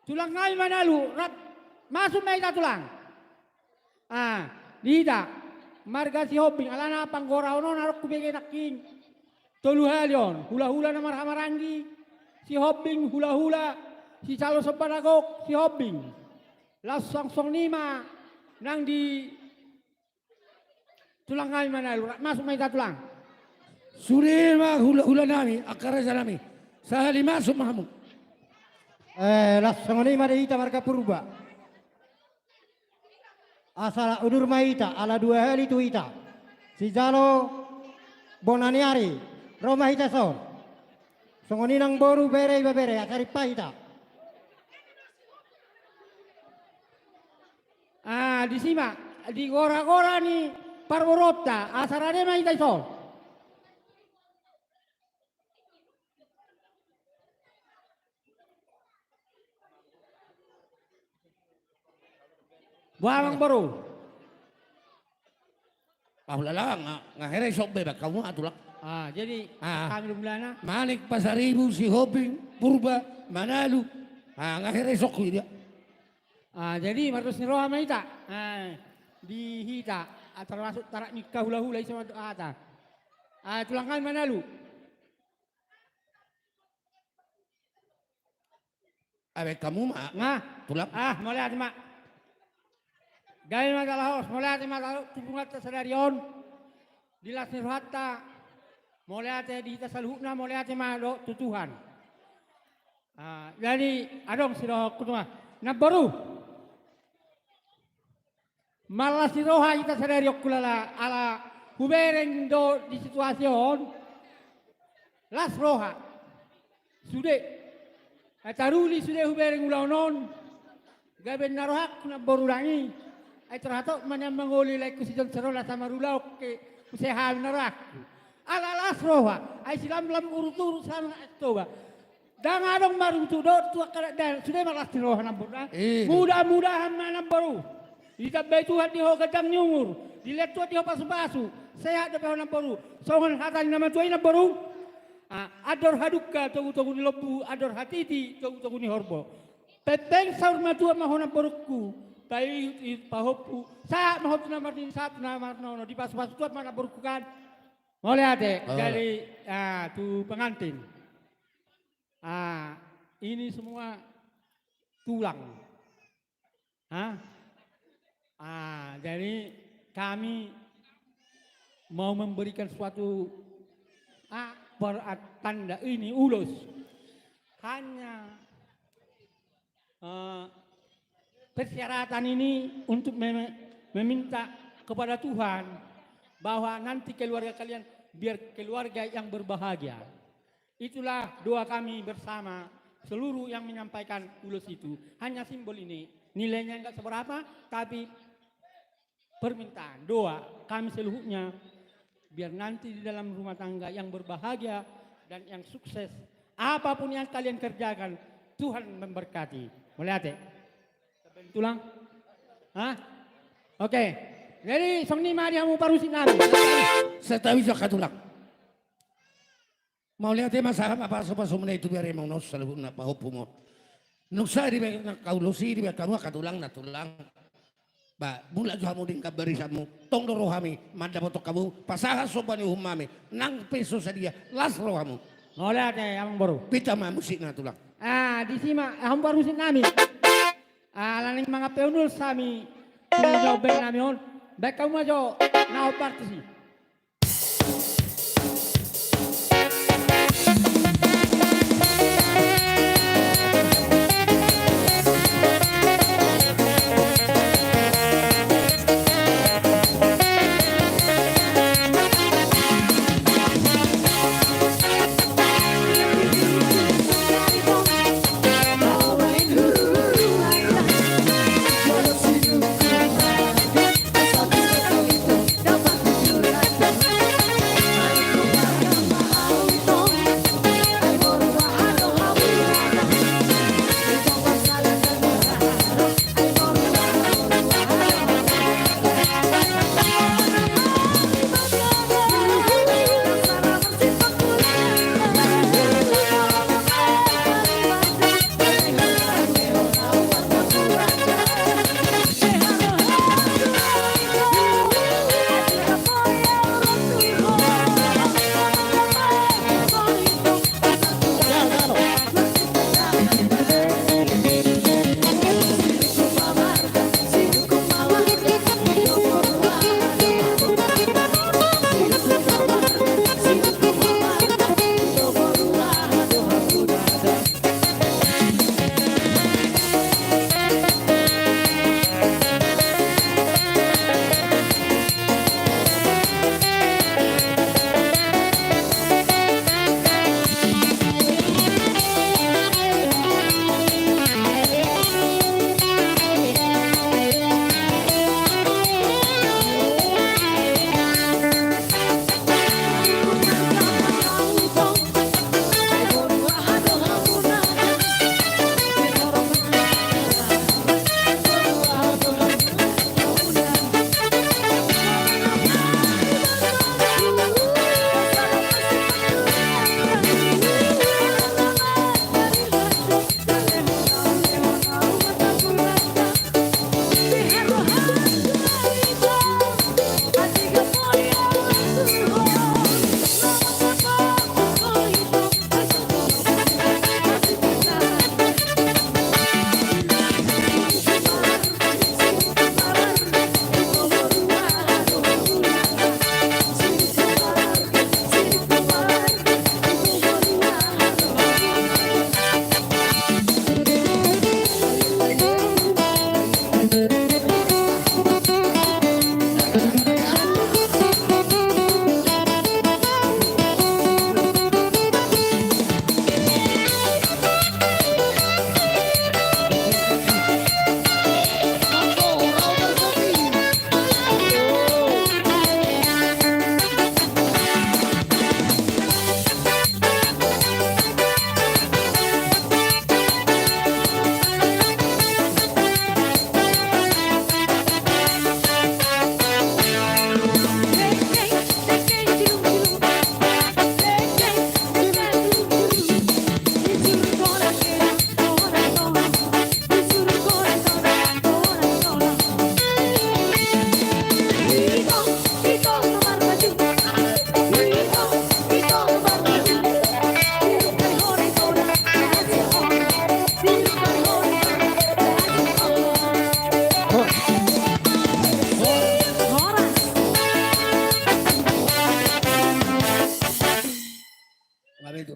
Tulangnami Manalu, rap masuk ma hita tulang. Ah, di hita marga Sihombing, alana panggora on adong hubege nangkin. Tolu hali on, hulahula na marhahamaranggi Sihombing, hulahula sijalo somba na gok Sihombing. Laos suang songon i ma nang di tulangnami Manalu, rap masuk ma hita tulang. Sude ma hulahulanami, angka rajanami. Sahali masuk ma hamu. Eh, laos songon i ma di hita marga Purba. Asa udur ma hita, ala dua hali tu hita. Sijalo bona ni ari, ro ma hita son. Songon i nang boru, bere, ibebere, asa rap hita. Ah, disi ma, di goragora ni parboruonta, asa rade ma hita dison. Boha amangboru? Pahulala, nga, nga hera isok be, bak kamu atulang. Ah, jadi ah, kami dulu mulana. Manik, Pasaribu, Sihombing, Purba, Manalu. Ah, nga hera isok ku dia. Ah, jadi mardos ni roha ma hita. Ah, di hita, ah, termasuk tarak ni angka hulahula i sama hata. Ah, tulangnami Manalu. Abe kamu ma. Nga. Tulang. Ah, mauliate ma. Gabe ma jala horas, mauliate ma tu punguanta sadari on. Di las ni rohanta. Mauliate di hita saluhutna, mauliate ma dohot tu Tuhan. Ah, jadi adong sidohononku tu ma. Namboru. Marlas ni roha hita sadari on hulala, ala hubereng do di situasi on. Las roha. Sude. Ai taruli sude hubereng ulaon on. Gabe na rohangku namboru dang i. Ai tarhatop ma nian mangoli laengku si Jon Serol asa marulaon ke. Use hami na rohangku. Ala las roha, ai silamlam urut-urut sama es toba. Ndang adong maruntuk dohot tu angka dakdanak, sude ma las ni roha namboru. Mudah-mudahan ma namboru ditambai Tuhan di ho ganjang ni umur, dilehon Tuhan di ho pasu-pasu, sehat dope ho namboru. Songon hata ni na matua i namboru: Andor hadungka togu-togu ni lombu, andor hatiti togu-togu ni horbo. Pengpeng saur matua ma ho namborungku, paihut-ihut pahompu, sahat ma ho tu na marnini, sahat tu na marnono, dipasu-pasu Tuhan ma namborungku kan. Mauliate. Jadi, ah, tu pengantin. Ah, ini semua tulang. Hah? Ah, jadi kami mau memberikan suatu, ah, per-, ah, tanda ini ulos. Hanya, eh, persyaratan ini untuk mem-, meminta kepada Tuhan bahwa nanti keluarga kalian biar keluarga yang berbahagia. Itulah doa kami bersama seluruh yang menyampaikan ulos itu. Hanya simbol ini. Nilainya enggak seberapa, tapi permintaan, doa kami seluruhnya, biar nanti di dalam rumah tangga yang berbahagia dan yang sukses, apapun yang kalian kerjakan, Tuhan memberkati. Mauliate. Tulang? Hah? Oke. Jadi, songon i ma di hamu parmusik nami. Santabi jo angka tulang. Mauliate ma sahat ma pasu-pasumuna i tu bere ma on, saluhutna pahompumu. Nunga sahat dibahen angka ulos i, dibahen hamu angka tulang na tulang. Ba, mulak jo hamu denggan barisanmu. Tong do rohami mandapothon hamu, pasahat somba ni uhum nami. Nang pe so sadia, las rohamu. Mauliate, amang boru. Pita ma musik na tulang. Ah, disi ma, hamu parmusik nami. Ah, ala naeng mangampe ulos hami tu na umbahen nami on. Bahen hamu ma jo na ombar tusi.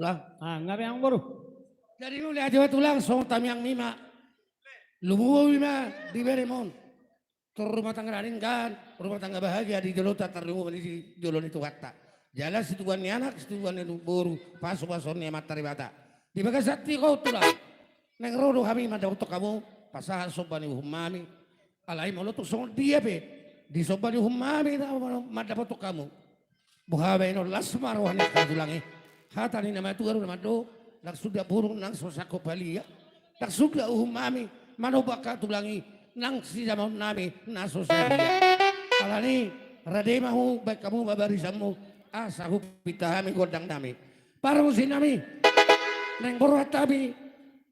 Ah, nga be amang boru. Jadi mauliate ma tulang, songon tangiangnami ma. Lumobi ma di beremon. Tu rumah tangga na denggan, rumah tangga bahagia di jolonta, tarlumobi di jolo ni Tuhanta. Jala situbuan ni anak, situbuan ni boru, pasupasuon ni Amanta Debata. Di bagasan tingki on tulang, naeng ro do hami mandapothon hamu pasahat somba ni uhumnami. Alai molo tung songon dia pe di somba ni uhumnami na mandapothon hamu, boha baenon, las ma roha ni angka tulang i. Hata ni na matua do na mandok, ndang suda burung nang so sangkop halia, ndang suda uhumnami manomba angka tulang i nang sijamaonnami na so sadia. Alani i, rade ma hamu, baen hamu ma barisanmu asa hupinta hami gondangnami. Pargonsinami, naeng borhat hami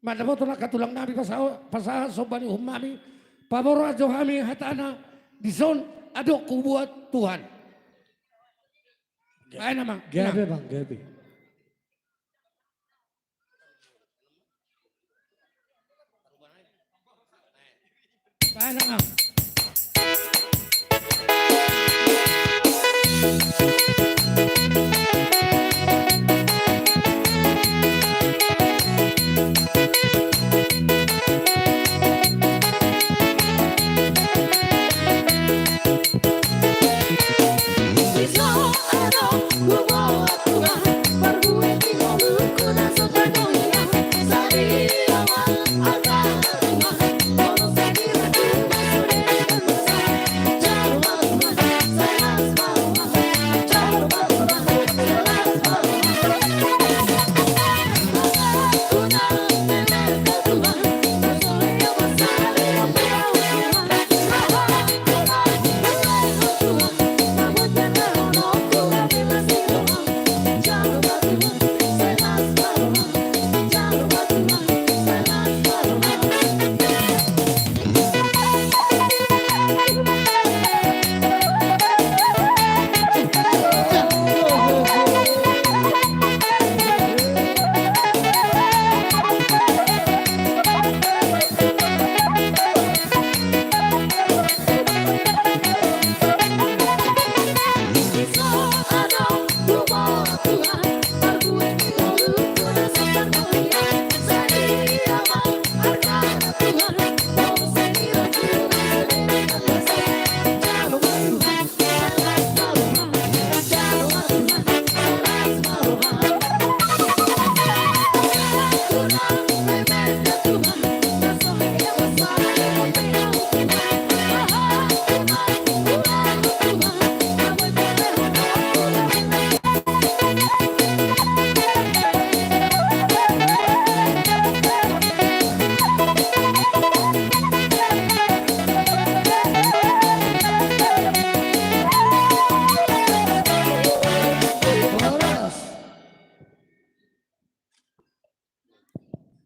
mandapothon angka tulangnami pasa-, pasahat somba ni uhumnami, paborhat jo hami hatana, dison adong hubuat Tuhan. Baen amang. Gabe, Bang, gabe. Baen amang.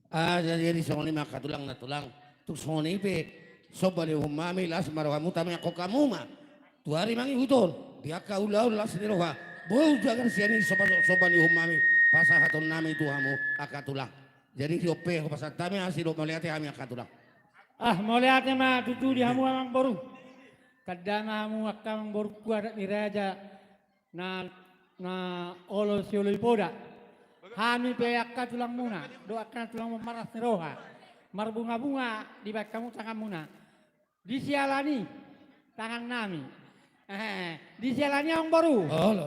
Ah, jadi, jadi songon i ma angka tulang na tulang. Tung songon i pe somba ni uhumnami, las ma rohamu, tangiangkon hamu ma tu ari mangihut on di angka ulaon las ni roha. Boi jagar sian i somba, somba ni uhumnami pasahatonnami tu hamu angka tulang. Jadi, di on pe hupasahat hami, asi do mauliate hami angka tulang. Ah, mauliate ma tutu di hamu amang boru. Tanda ma hamu angka amang boru, adat ni raja. Na, na olo sioloi poda. Hami pe angka tulangmuna, dohot angka tulangmuna marlas ni roha, marbungabunga dibaen hamu tanganmuna. Di siala ni tangannami. Eh, di siala ni amang boru. Olo.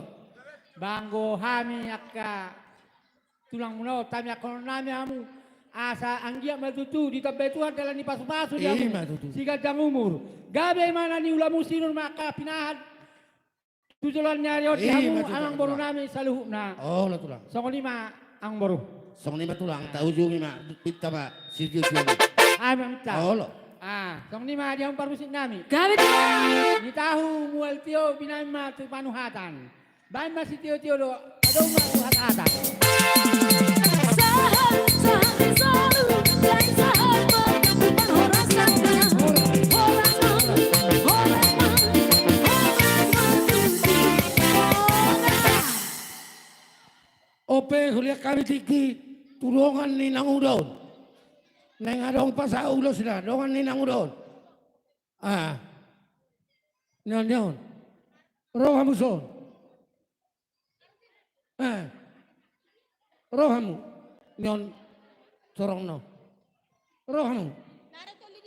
Banggo hami angka tulangmuna on, tangiangkononnami hamu. Asa anggiat ma tutu ditambai Tuhan dalan ni pasupasu di hamu. I ma tutu. Siganjang umur. Gabe ma na niulamu, sinur ma angka pinahan tu joloan ni ari on di hamu amang borunami saluhutna. Olo tulang. Songon i ma amang boru. Songon i ma tulang, taujungi ma, pinta ma sitiotio. Ai ma pinta. Olo. Ah, songon i ma di hamu parmusiknami. Gabe tulang. Di tahu mual tio binaen ma tu panuhatan. Baen ma sitiotio do, adong ma tu hatahata. Sahat, sahat ni solu, sai sahat ma tu parhorasanna. Horas ma, horas ma, horas ma tutu. Horas. On pe huliat hami tingki tu dongan ni namuda on. Naeng adong pasahat ulosna dongan ni namuda on. Ah. Nion, nion. Ro hamu son. Eh. Ro hamu. Nion sorongno. Ro hamu.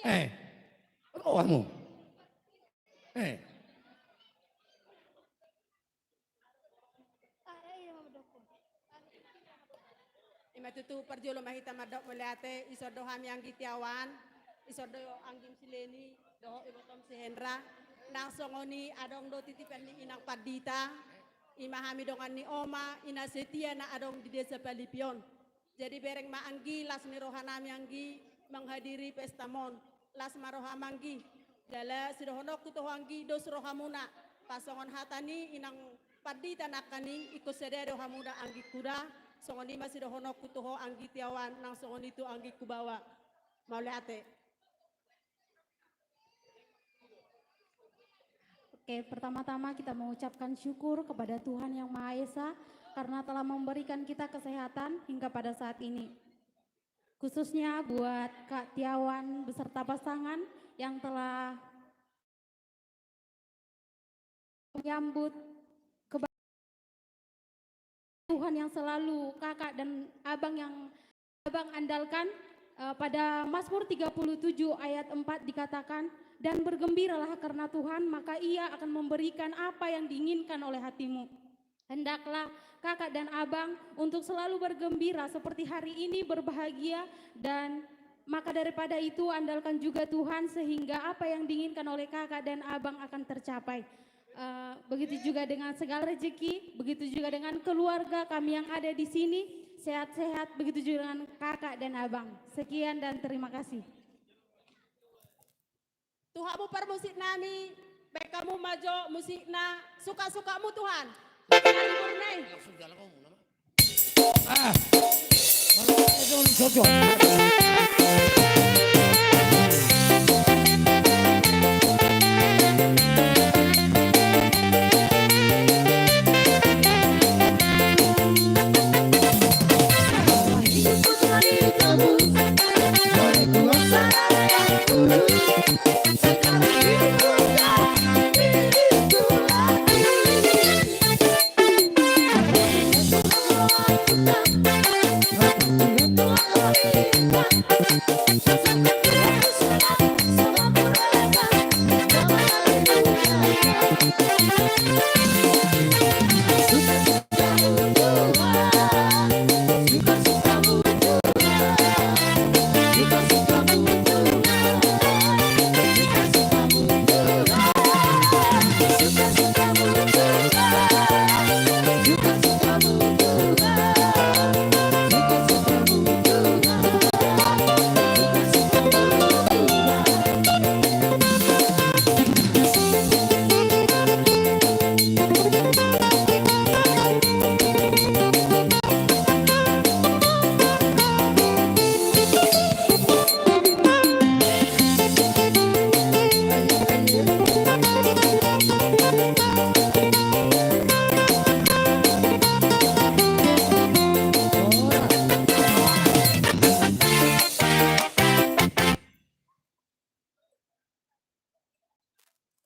Eh. Ro hamu. Eh. Ima tutu, parjolo ma hita mandok mauliate. Dison do hami anggi Tiawan, dison do anggim si Leni, dohot ibotom si Hendra. Nang songon i adong do titipan ni inang pandita. Ima hami dongan ni oma, ina setia na adong di desa Palipion. Jadi bereng ma anggi, las ni roha nami anggi, menghadiri pesta mon. Las ma roham anggi. Jala sidohononku tu ho anggi, dos rohamuna. Pas songon hata ni inang pandita nangkaning, ingkon sada do hamuna anggingku da. Songon i ma sidohononku tu ho anggi Tiawan, nang songon i tu anggingku Bawa. Mauliate. Oke, pertama-tama kita mengucapkan syukur kepada Tuhan Yang Maha Esa karena telah memberikan kita kesehatan hingga pada saat ini. Khususnya buat Kak Tiawan beserta pasangan yang telah menyambut keba-, Tuhan yang selalu kakak dan abang yang abang andalkan. Eh, pada Mazmur tiga puluh tujuh ayat empat dikatakan, "Dan bergembiralah karena Tuhan, maka Ia akan memberikan apa yang diinginkan oleh hatimu." Hendaklah kakak dan abang untuk selalu bergembira seperti hari ini berbahagia, dan maka daripada itu andalkan juga Tuhan sehingga apa yang diinginkan oleh kakak dan abang akan tercapai. Eh, begitu juga dengan segala rezeki, begitu juga dengan keluarga kami yang ada di sini, sehat-sehat, begitu juga dengan kakak dan abang. Sekian dan terima kasih. Tu hamu parmusik nami, baen hamu ma jo musikna, suka-sukamu Tuhan. Langsung jalan ngomong nama. Ah. Mana John Jojo?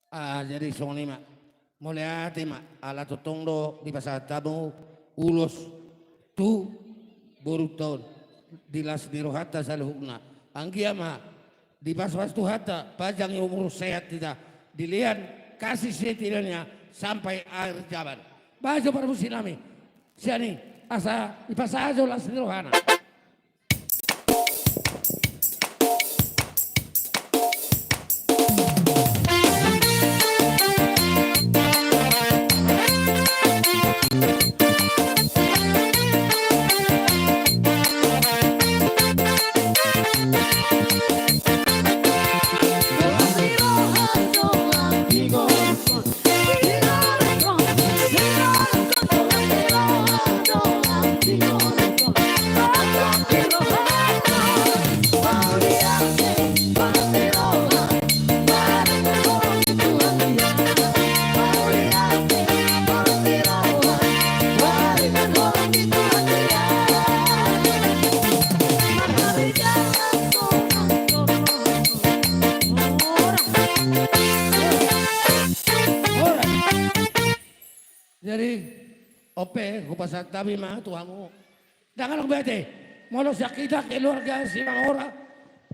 Ah, jadi songon i ma. Mauliate ma, ala tongtong do dipasahat hamu ulos tu borunta on, di las ni rohanta saluhutna. Anggiat ma dipaspas Tuhanta, panjang umur, sehat hita, dilehon kasih setianya sampai akhir zaman. Baen jo parmusik nami, sian i, asa dipasahat jo las ni rohana. Jadi, on pe, hupasahat hami ma tu hamu Ndang adong be ate. Molo sian hita keluarga Simamora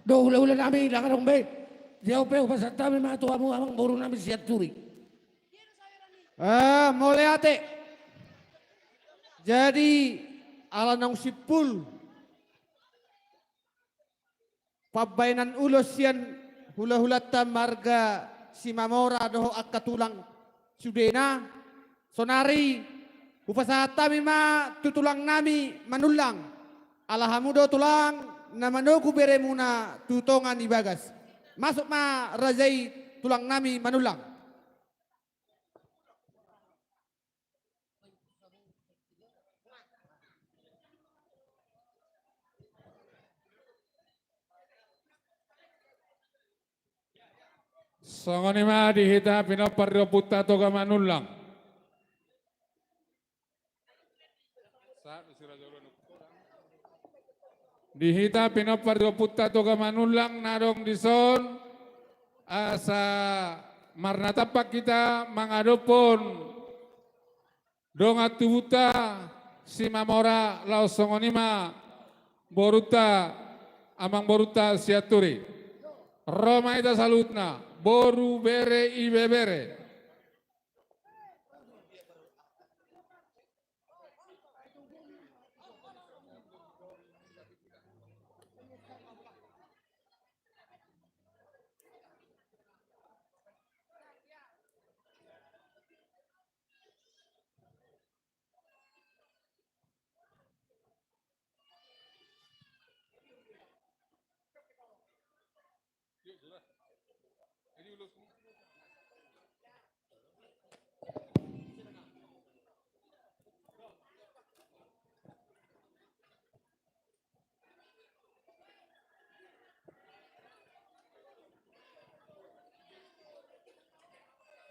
dohot hulahula nami, ndang adong be. Jadi on pe hupasahat hami ma tu hamu amangboru nami Sianturi. Ah, mauliate. Jadi ala naung simpul pambahenan ulos sian hulahulanta marga Simamora dohot angka tulang sudena, sonari hupasahat hami ma tu tulang nami Manullang. Ala hamu do tulang na manogu beremuna tu tonga ni bagas. Masuk ma raja i, tulang nami Manullang. Songon i ma di hita pinompar ni ompunta Toga Manullang. Di hita pinompar ni ompunta Toga Manullang na adong dison, asa marnatampak hita mangadophon dongan tubunta Simamora laos songon i ma borunta, amangborunta Sianturi. Ro ma hita saluhutna, boru, bere, ibebere.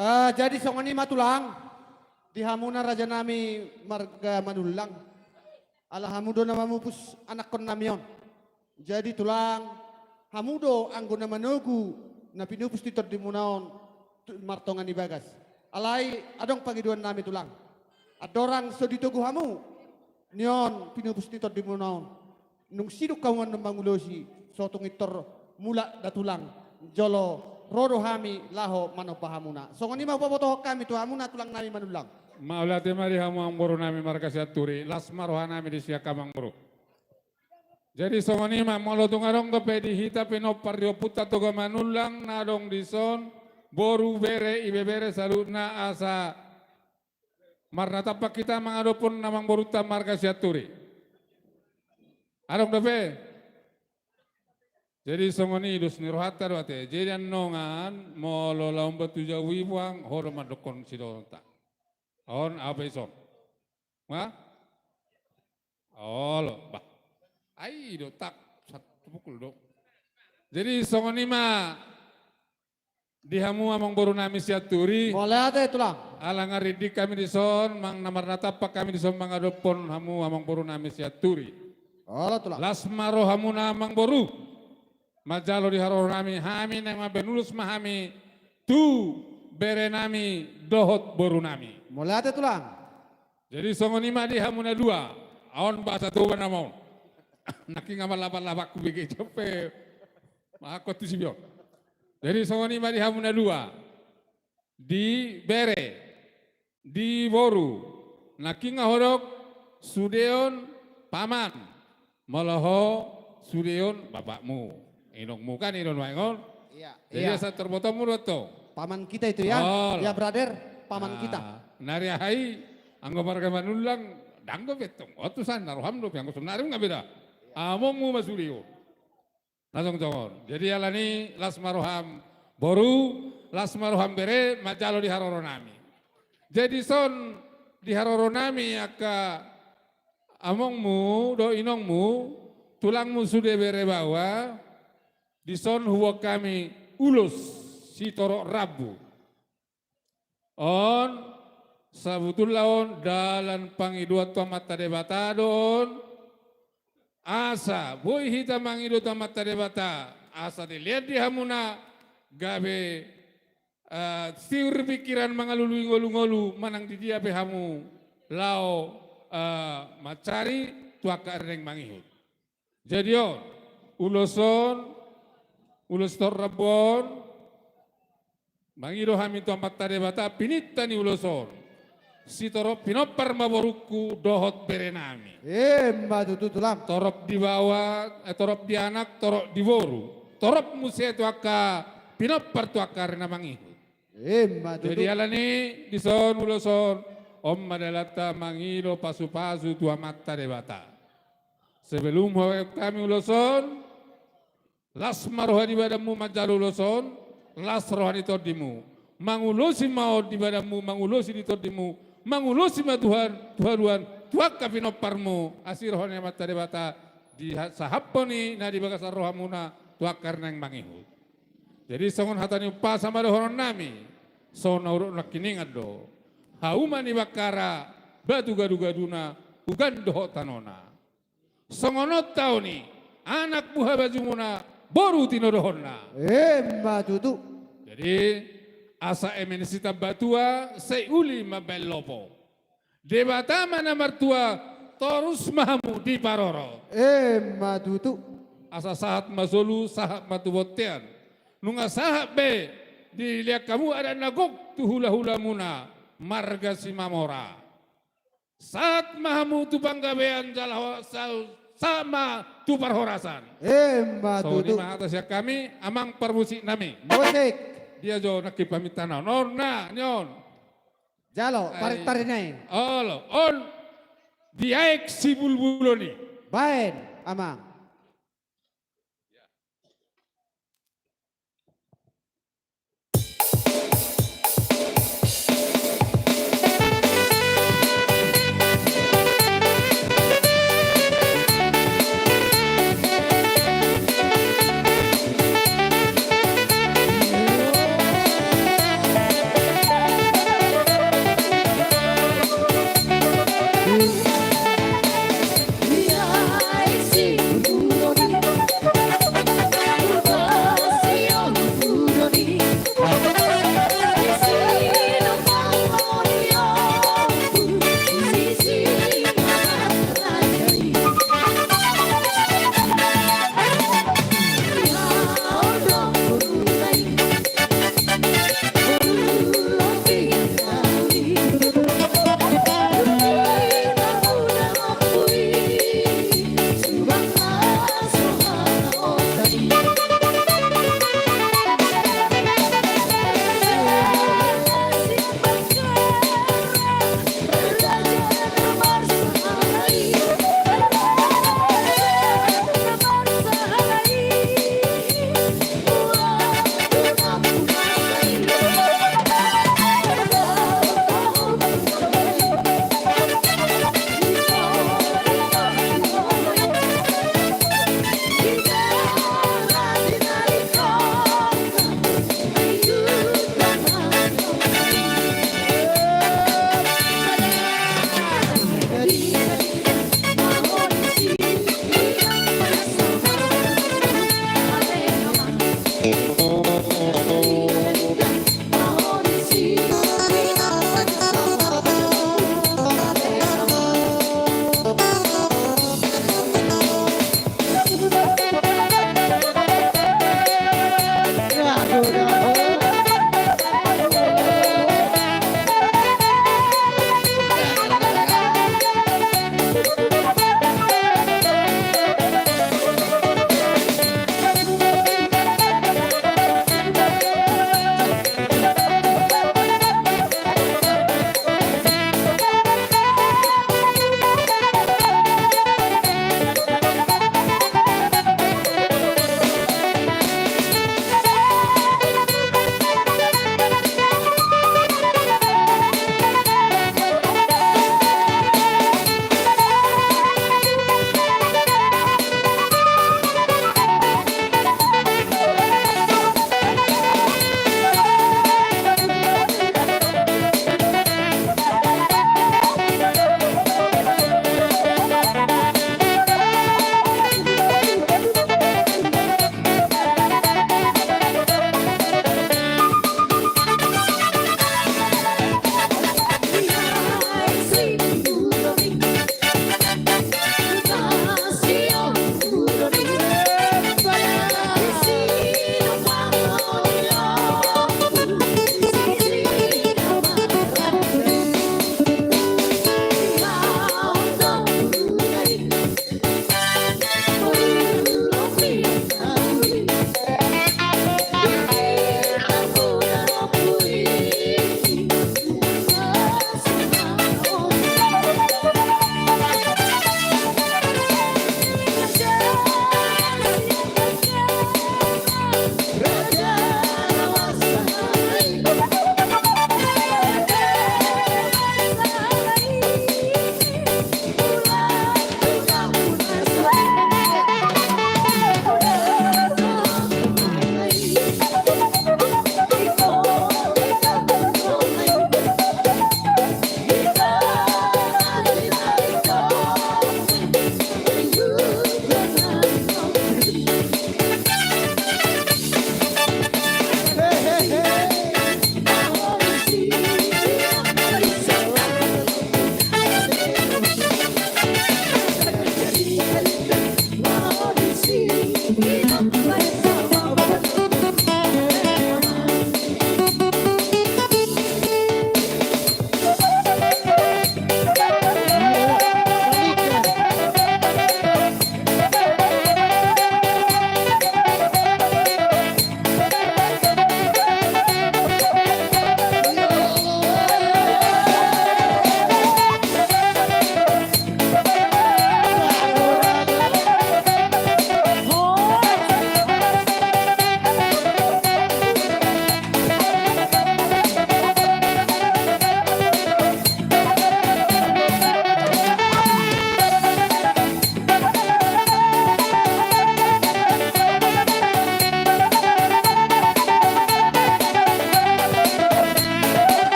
Ah, jadi songon i ma tulang, di hamuna raja nami marga Manullang, ala hamu do na mamupus anakkon nami on. Jadi tulang, hamu do anggo na manogu na pinupus ni tondimuna on tu martonga ni bagas. Alai adong pangidoan nami tulang. Andorang so ditogu hamu ni on pinupus ni tondimuna on, nunga sidung hamu annon mangulosi, so tung pintor mulak da tulang, jolo ro do hami laho manomba hamuna. Songon i ma hupabotohon hami tu hamuna tulang nami Manullang. Mauliate ma di hamu amangboru nami marga Sianturi, las ma roha nami di sian hamu amangboru. Jadi songon i ma, molo tung adong dope di hita pinompar ni ompunta Toga Manullang na adong dison, boru, bere, ibebere saluhutna, asa marnatampak hita mangadophon amangborunta marga Sianturi. Adong dope? Jadi songon i dos ni rohanta do ate. Jadi annon, molo laho tu jabu i, Puang, ho do mandokkon sidohononta. On ape ison? Bah? Olo, bah. Ai do tak, satu pukul do. Jadi songon i ma di hamu amangboru nami Sianturi. Mauliate tulang. Ala nga rindik hami dison, manang na marnatampak hami dison mangadophon hamu amangboru nami Sianturi. Olo tulang. Las ma rohamuna amangboru. Manjalo di haroro nami, hami naeng mambahen ulos ma hami tu bere nami dohot boru nami. Mauliate tulang. Jadi songon i ma di hamu na dua, on bahasa Toba nama on. Nangkin nga marlapak-lapak hubege jompe. Mangkot tu sibion. Jadi songon i ma di hamu na dua. Di bere, di boru, nangkin nga ho dok sude on paman, molo ho sude on bapakmu, inongmu kan, i do nuaeng on. Iya. Jadi iya, asa tarbotomu do tong. Paman kita itu ya. Ol. Ya brother, paman kita. Ah, nari aha i, anggo marga Manullang, ndang dope tong. Otusan na roham dope, anggo sonari nga beda. Iya. Amongmu ma sude on. Na jongjong on. Jadi alani las ma roham boru, las ma roham bere, manjalo di haroro nami. Jadi son di haroro nami angka amongmu dohot inongmu, tulangmu sude bere baoa, dison huboan hami ulos sitorop rambu. On, sabutulna on dalan pangidoan tu Amanta Debata do on, asa boi hita mangido tu Amanta Debata, asa dilean di hamuna gabe, eh, tiur pikiran mangalului ngolu-ngolu manang di dia pe hamu laho, eh, mancari, tu angka ari naeng mangihut. Jadi on, ulos on, ulos torop on, mangido hami tu Amanta Debata, pininta ni ulos on. Sitorop pinompar ma borungku dohot berenami. Emma tutu, Tulang. Torop di baoa, eh, torop di anak, torop di boru. Torop muse tu angka pinompar tu angka ari na mangihut. Emma tutu. Jadi alani dison ulos on, on ma dalanta mangido pasupasu tu Amanta Debata. Sebelum hubaen hami ulos on, las ma roha di badanmu manjalo ulos on, las roha ni tondimu. Mangulosi ma on di badanmu, mangulosi di tondimu, mangulosi ma Tuhan, tu haluan, tu angka pinomparmu, asi roha ni Amanta Debata, disahaphon i na di bagasan rohamuna, tu angka ari naeng mangihut. Jadi songon hata ni umpasa ma dohononnami, songon na hudok nangkiningan do. Hauma ni Bakkara, batu gadugaduna, ugan dohot tanona. Songon on taon i, anak buhabajumuna, boru tinodohonna. Emma tutu. Jadi, asa eme ni sitambatua, sai uli mambaen lopo. Debata ma na martua, torus ma hamu diparorot. Emma tutu. Asa sahat ma solu, sahat ma tu bontean. Nunga sahat be, dilean hamu adat na gok tu hulahulamuna, marga Simamora. Sahat ma hamu tu panggabean jala ho-, sa-, sahat ma tu parhorasan. Emma tutu. Songon i ma hata sian hami, amang parmusiknami. Musik. Dia jo nangkin pamintaan on. On na, ni on. Jalo, ai, parintarinai. Olo, on. Di aek sibulbulon i. Baen, amang.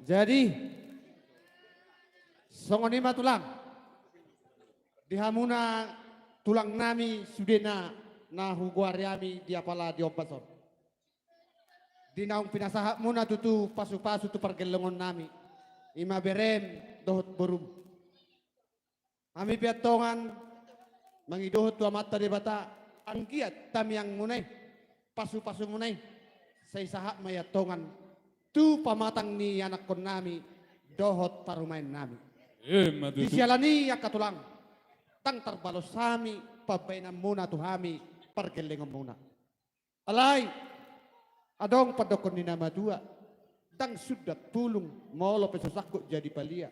Jadi, songon i ma tulang. Di hamuna tulang nami sudena na hugoari hami di apala di ombas on. Di naung pinasahat muna tutu pasu-pasu tu pargellengon nami. I ma berem dohot borum. Hami pe antong mangidohon tu Amanta Debata, anggiat tangiang muna i, pasu-pasu muna i, sai sahat ma i antong tu pamatang ni anakkon nami, dohot parumaen nami. Ima tutu. Di siala ni i angka tulang, ndang tarbalos hami, pambahenan muna tu hami, pargellengon muna. Alai, adong pandokkon ni na matua, ndang sundat pulung, molo pe so sangkut jadi palia.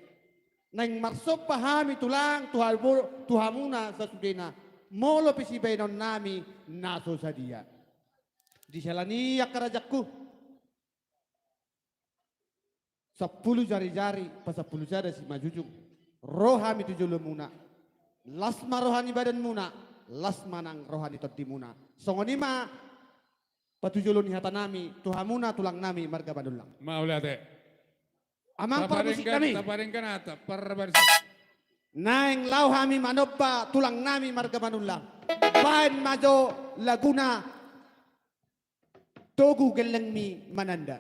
Naeng marsomba hami tulang tu habo-, tu hamuna sasudena, molo pe sibahenon nami na so sadia. Di siala ni i angka rajakku. Sampulu jari-jari, pasampulu sada simanjujung. Ro hami tu jolo muna. Las ma roha ni badan muna, las ma nang roha ni tondi muna. Songon i ma patujolo ni hata nami, tu hamuna tulang nami marga Manullang. Mauliate. Amang parmusik nami. Taparingkan, taparingkan hata, parbarisa. Naeng laho hami manomba tulang nami marga Manullang. Baen ma jo laguna Togu gellengmi mananda.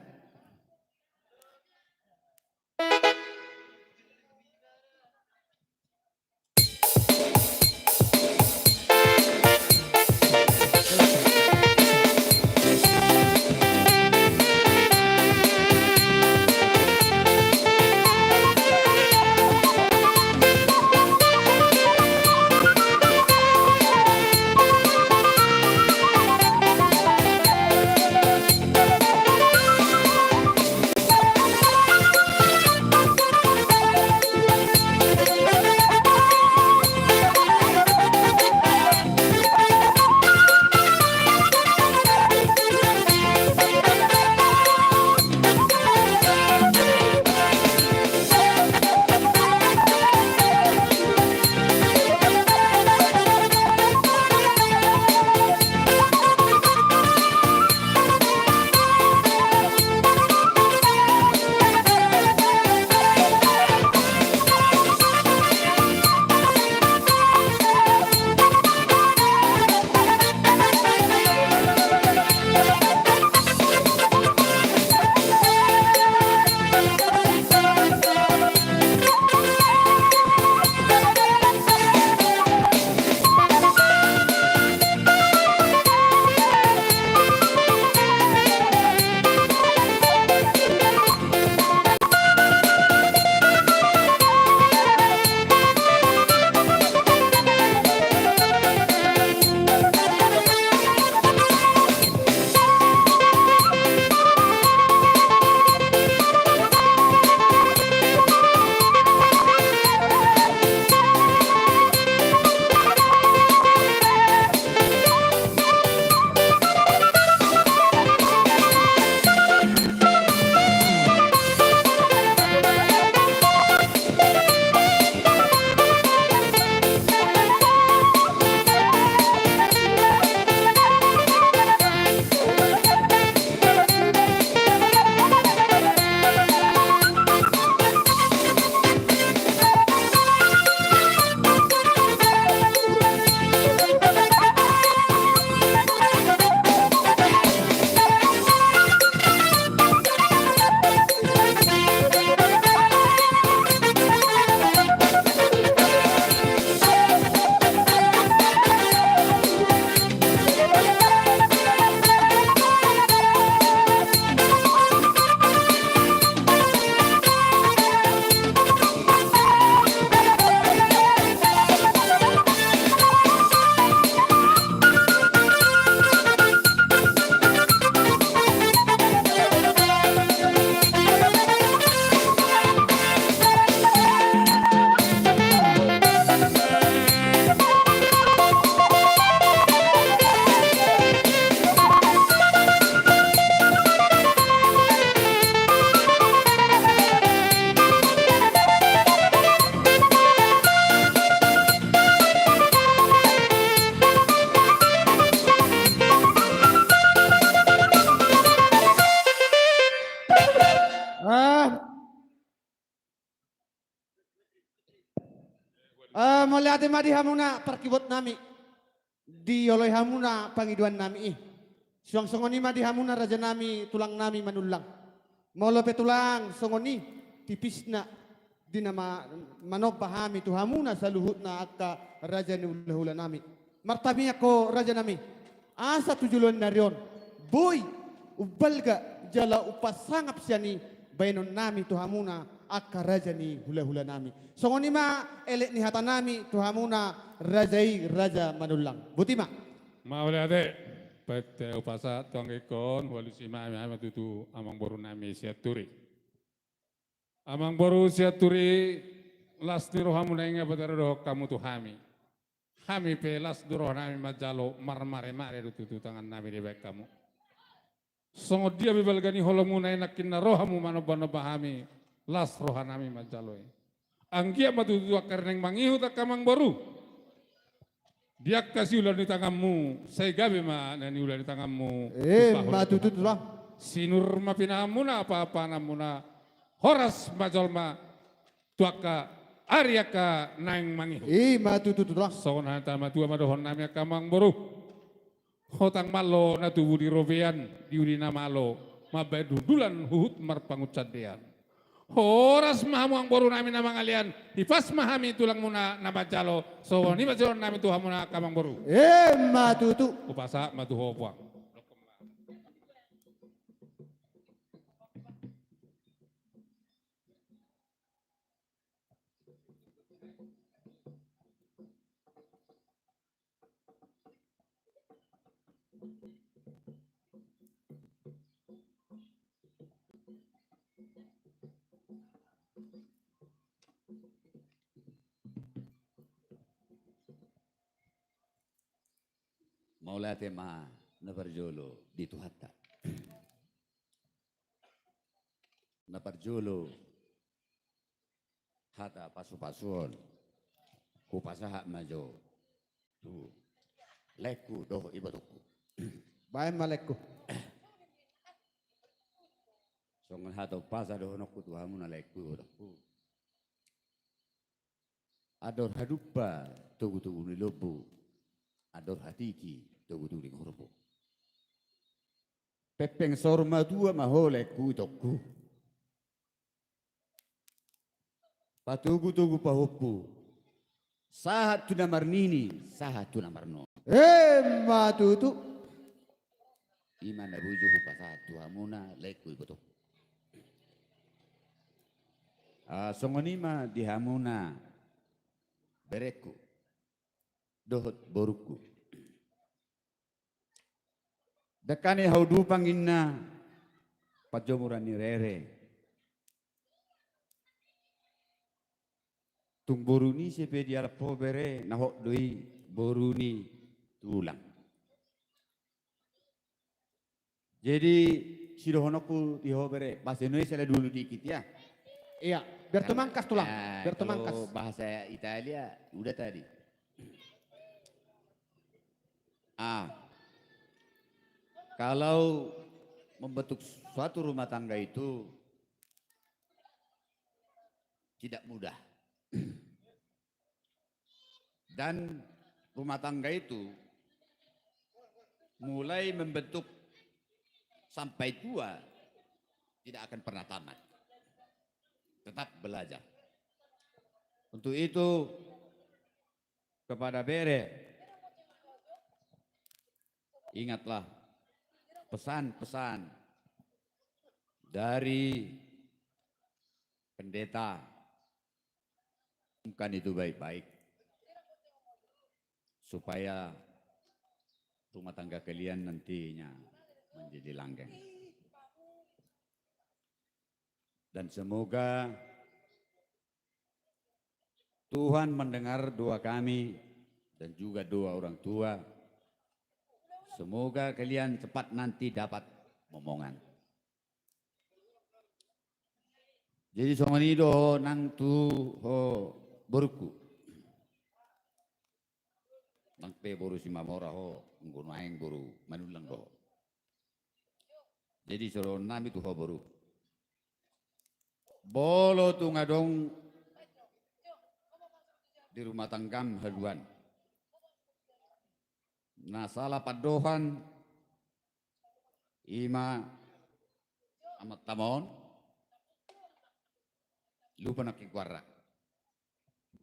Eh, mauliate ma di hamuna parkibot nami, dioloi hamuna pangidoan nami i. Suang songon i ma di hamuna raja nami, tulang nami Manullang. Molo pe tulang songon i tipisna di na ma-, manomba hami tu hamuna saluhutna angka raja ni hulahula nami. Martamiang ho raja nami, asa tu joloan ni ari on boi umbalga jala umpasangap sian i baenon nami tu hamuna angka raja ni hulahula nami. Songon i ma elek ni hata nami tu hamuna raja i, raja Manullang. Boti ma. Mauliate. Baen ma upasahat tu angka ingkon, hualusi ma hami, hami ma tutu amangboru nami Sianturi. Amangboru Sianturi, las ni rohamu naeng ia, Batara, dohot hamu tu hami. Hami pe las do roha nami manjalo, marmaremare do tutu tangan nami dibaen hamu. Songon dia pe balga ni holomuna i nangkin na ro hamu manombanomba hami, las roha nami manjalo i. Anggiat ma tutu angka ari naeng mangihut angka amangboru. Di angka siula ni tanganmu, sai gabe ma na niula ni tanganmu. Emma tutu, tulang. Sinur ma pinahanmuna, apapananmuna, horas ma jolma tu angka ari angka naeng mangihut. Emma tutu, tulang. Songon hata ni natuatua ma dohonon nami angka amangboru. Hotang malo na tubu di robean, di uli na malo, mambahen hundulan huhut marpangunsandean. Horas ma hamu amangboru nami na mangalean, hipas ma hami tulangmuna na manjalo, songon i ma sidohonon nami tu hamuna angka amangboru. Emma tutu. Hupasahat ma tu ho puang. Mauliate ma na parjolo di Tuhanta. Na parjolo hata pasupasuon hupasahat ma jo tu laengku dohot ibotongku. Baen ma laengku. Songon hata umpasa dohononku tu hamuna laengku ibotongku. Andor hadumpa togutogu ni lombu, andor hatiti togutogu ni horbo. Pengpeng saur matua ma ho laengku itongku. Patogutogu pahompu, sahat tu na marnini, sahat tu na marnono. Emma tutu. I ma na boi jo hupasahat tu hamuna laengku ibotongku. Ah, songon i ma di hamuna berengku dohot borungku. Dangka ni hau dupang inna panjomuran ni rere. Tung boru ni ise pe dialap ho bere, na hot do i boru ni tulang. Jadi, sidohononku di ho bere, bahasa Indonesia lah dulu dikit ya. Iya, biar tumangkas tulang, biar tumangkas. Kalau bahasa Italia udah tadi. Ah, kalau membentuk suatu rumah tangga itu tidak mudah. Dan rumah tangga itu mulai membentuk sampai tua tidak akan pernah tamat. Tetap belajar. Untuk itu, kepada bere, ingatlah pesan-pesan dari pendeta, renungkan itu baik-baik, supaya rumah tangga kalian nantinya menjadi langgeng. Dan semoga Tuhan mendengar doa kami dan juga doa orang tua. Semoga kalian cepat nanti dapat momongan. Jadi songon i do ho nang tu ho borungku. Nang pe boru Simamora ho, anggo nuaeng boru Manullang do ho. Jadi sidohonon nami tu ho boru. Molo tung adong di rumah tanggam haduan. Na sala pandohan i ma amantam on, lupa nangkin goarna.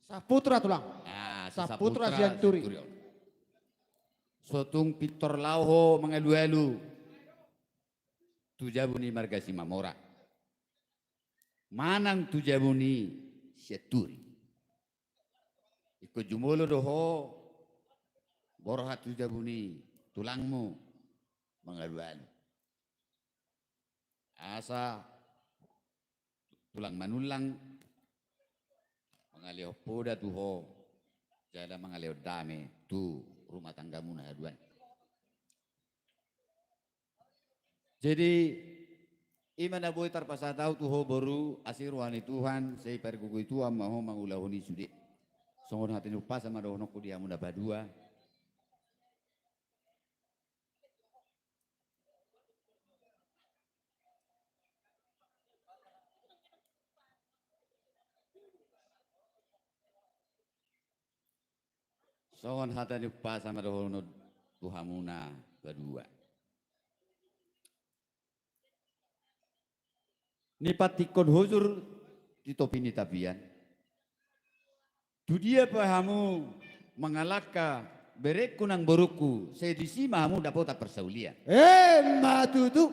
Saputra tulang. Ah, si Saputra Saputra Sianturi. Sianturi on. So tung pintor laho ho mangalualu tu jabu ni marga Simamora manang tu jabu ni Sianturi. Ingkon jumolo do ho borhat tu jabu ni tulangmu mangalualu. Asa tulang manullang mangalehon poda tu ho jala mangalehon dame tu rumah tanggamuna haduan. Jadi i ma na boi tarpasahat ahu tu ho boru, asi roha ni Tuhan sai pargogoi Tuhan ma ho mangulahon i sude. Songon hata ni umpasa ma dohononku di hamu na padua. Songon hata ni umpasa ma dohonon tu hamu na padua. Nipantikkon hujur di topi ni tapian. Tu dia pe hamu mangalangka berengku nang borungku, sai disi ma hamu dapotan parsaulian. Emma tutu.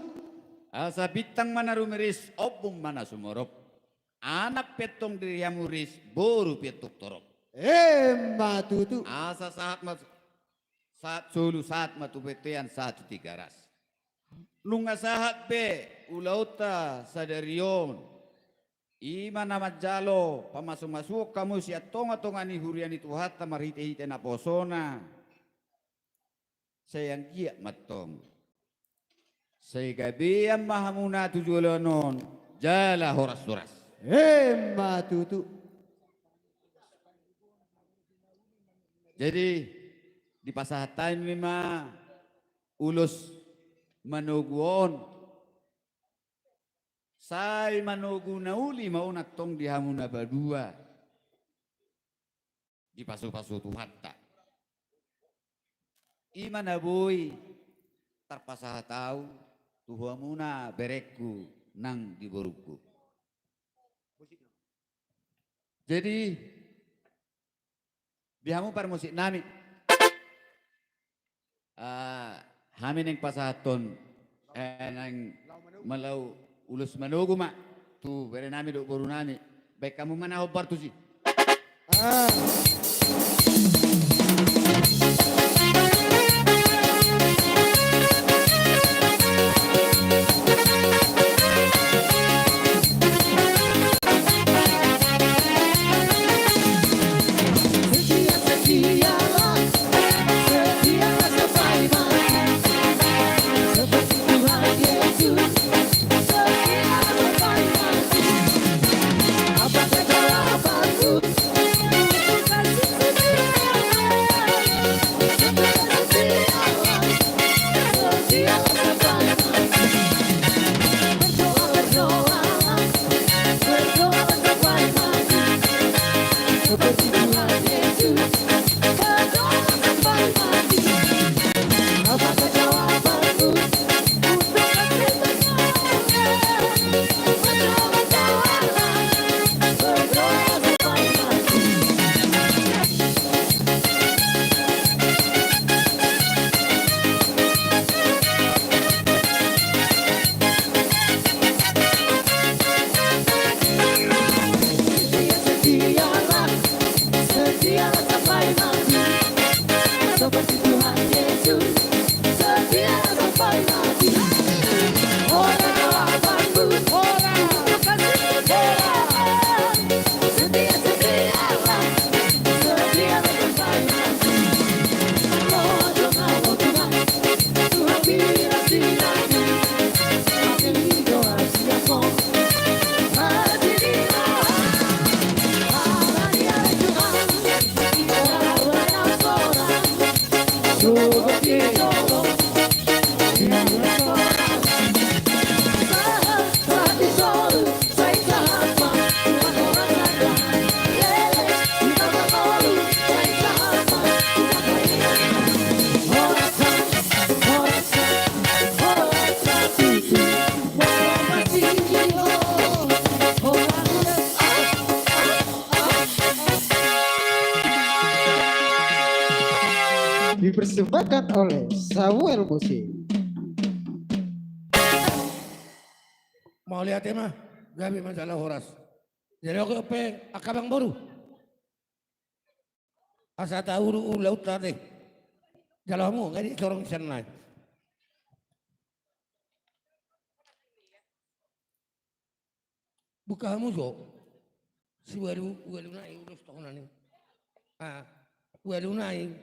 Asa bintang ma na rumiris, ombun ma na sumorop. Anak pe antong di hamu ris, boru pe antong torop. Emma tutu. Asa sahat ma, sahat solu, sahat ma tu bontean, sahat tu Tigaras. Nunga sahat be ulaonta sadari on. I ma na manjalo pamasumasuon hamu sian tongatonga ni huria ni Tuhanta marhitehite naposona. Sai anggiat ma antong sai gabean ma hamuna tu joloan on jala horashoras. Emma tutu. Jadi dipasahat hami ma ulos manogu on. Sai manogu na uli ma on antong di hamu na padua. Dipasupasu Tuhanta. I ma na boi tarpasahat ahu tu hamuna berengku nang di borungku. Jadi di hamu parmusik nami. Ah, hami naeng pasahathon, eh, naeng mangalehon ulos manogu ma tu bere nami dohot boru nami. Baen hamu ma na hombar tusi. Ah. Dipersembahkan oleh Samuel Musik. Mauliate ma, gabe ma jala horas. Jadi oke, oke, angka amangboru. Asa tauru ulaut ate. Jala hamu, nggak disorong sian nai. Buka hamu jo. Si walu, walu nai, ulos tohonan i. Ah, walu nai.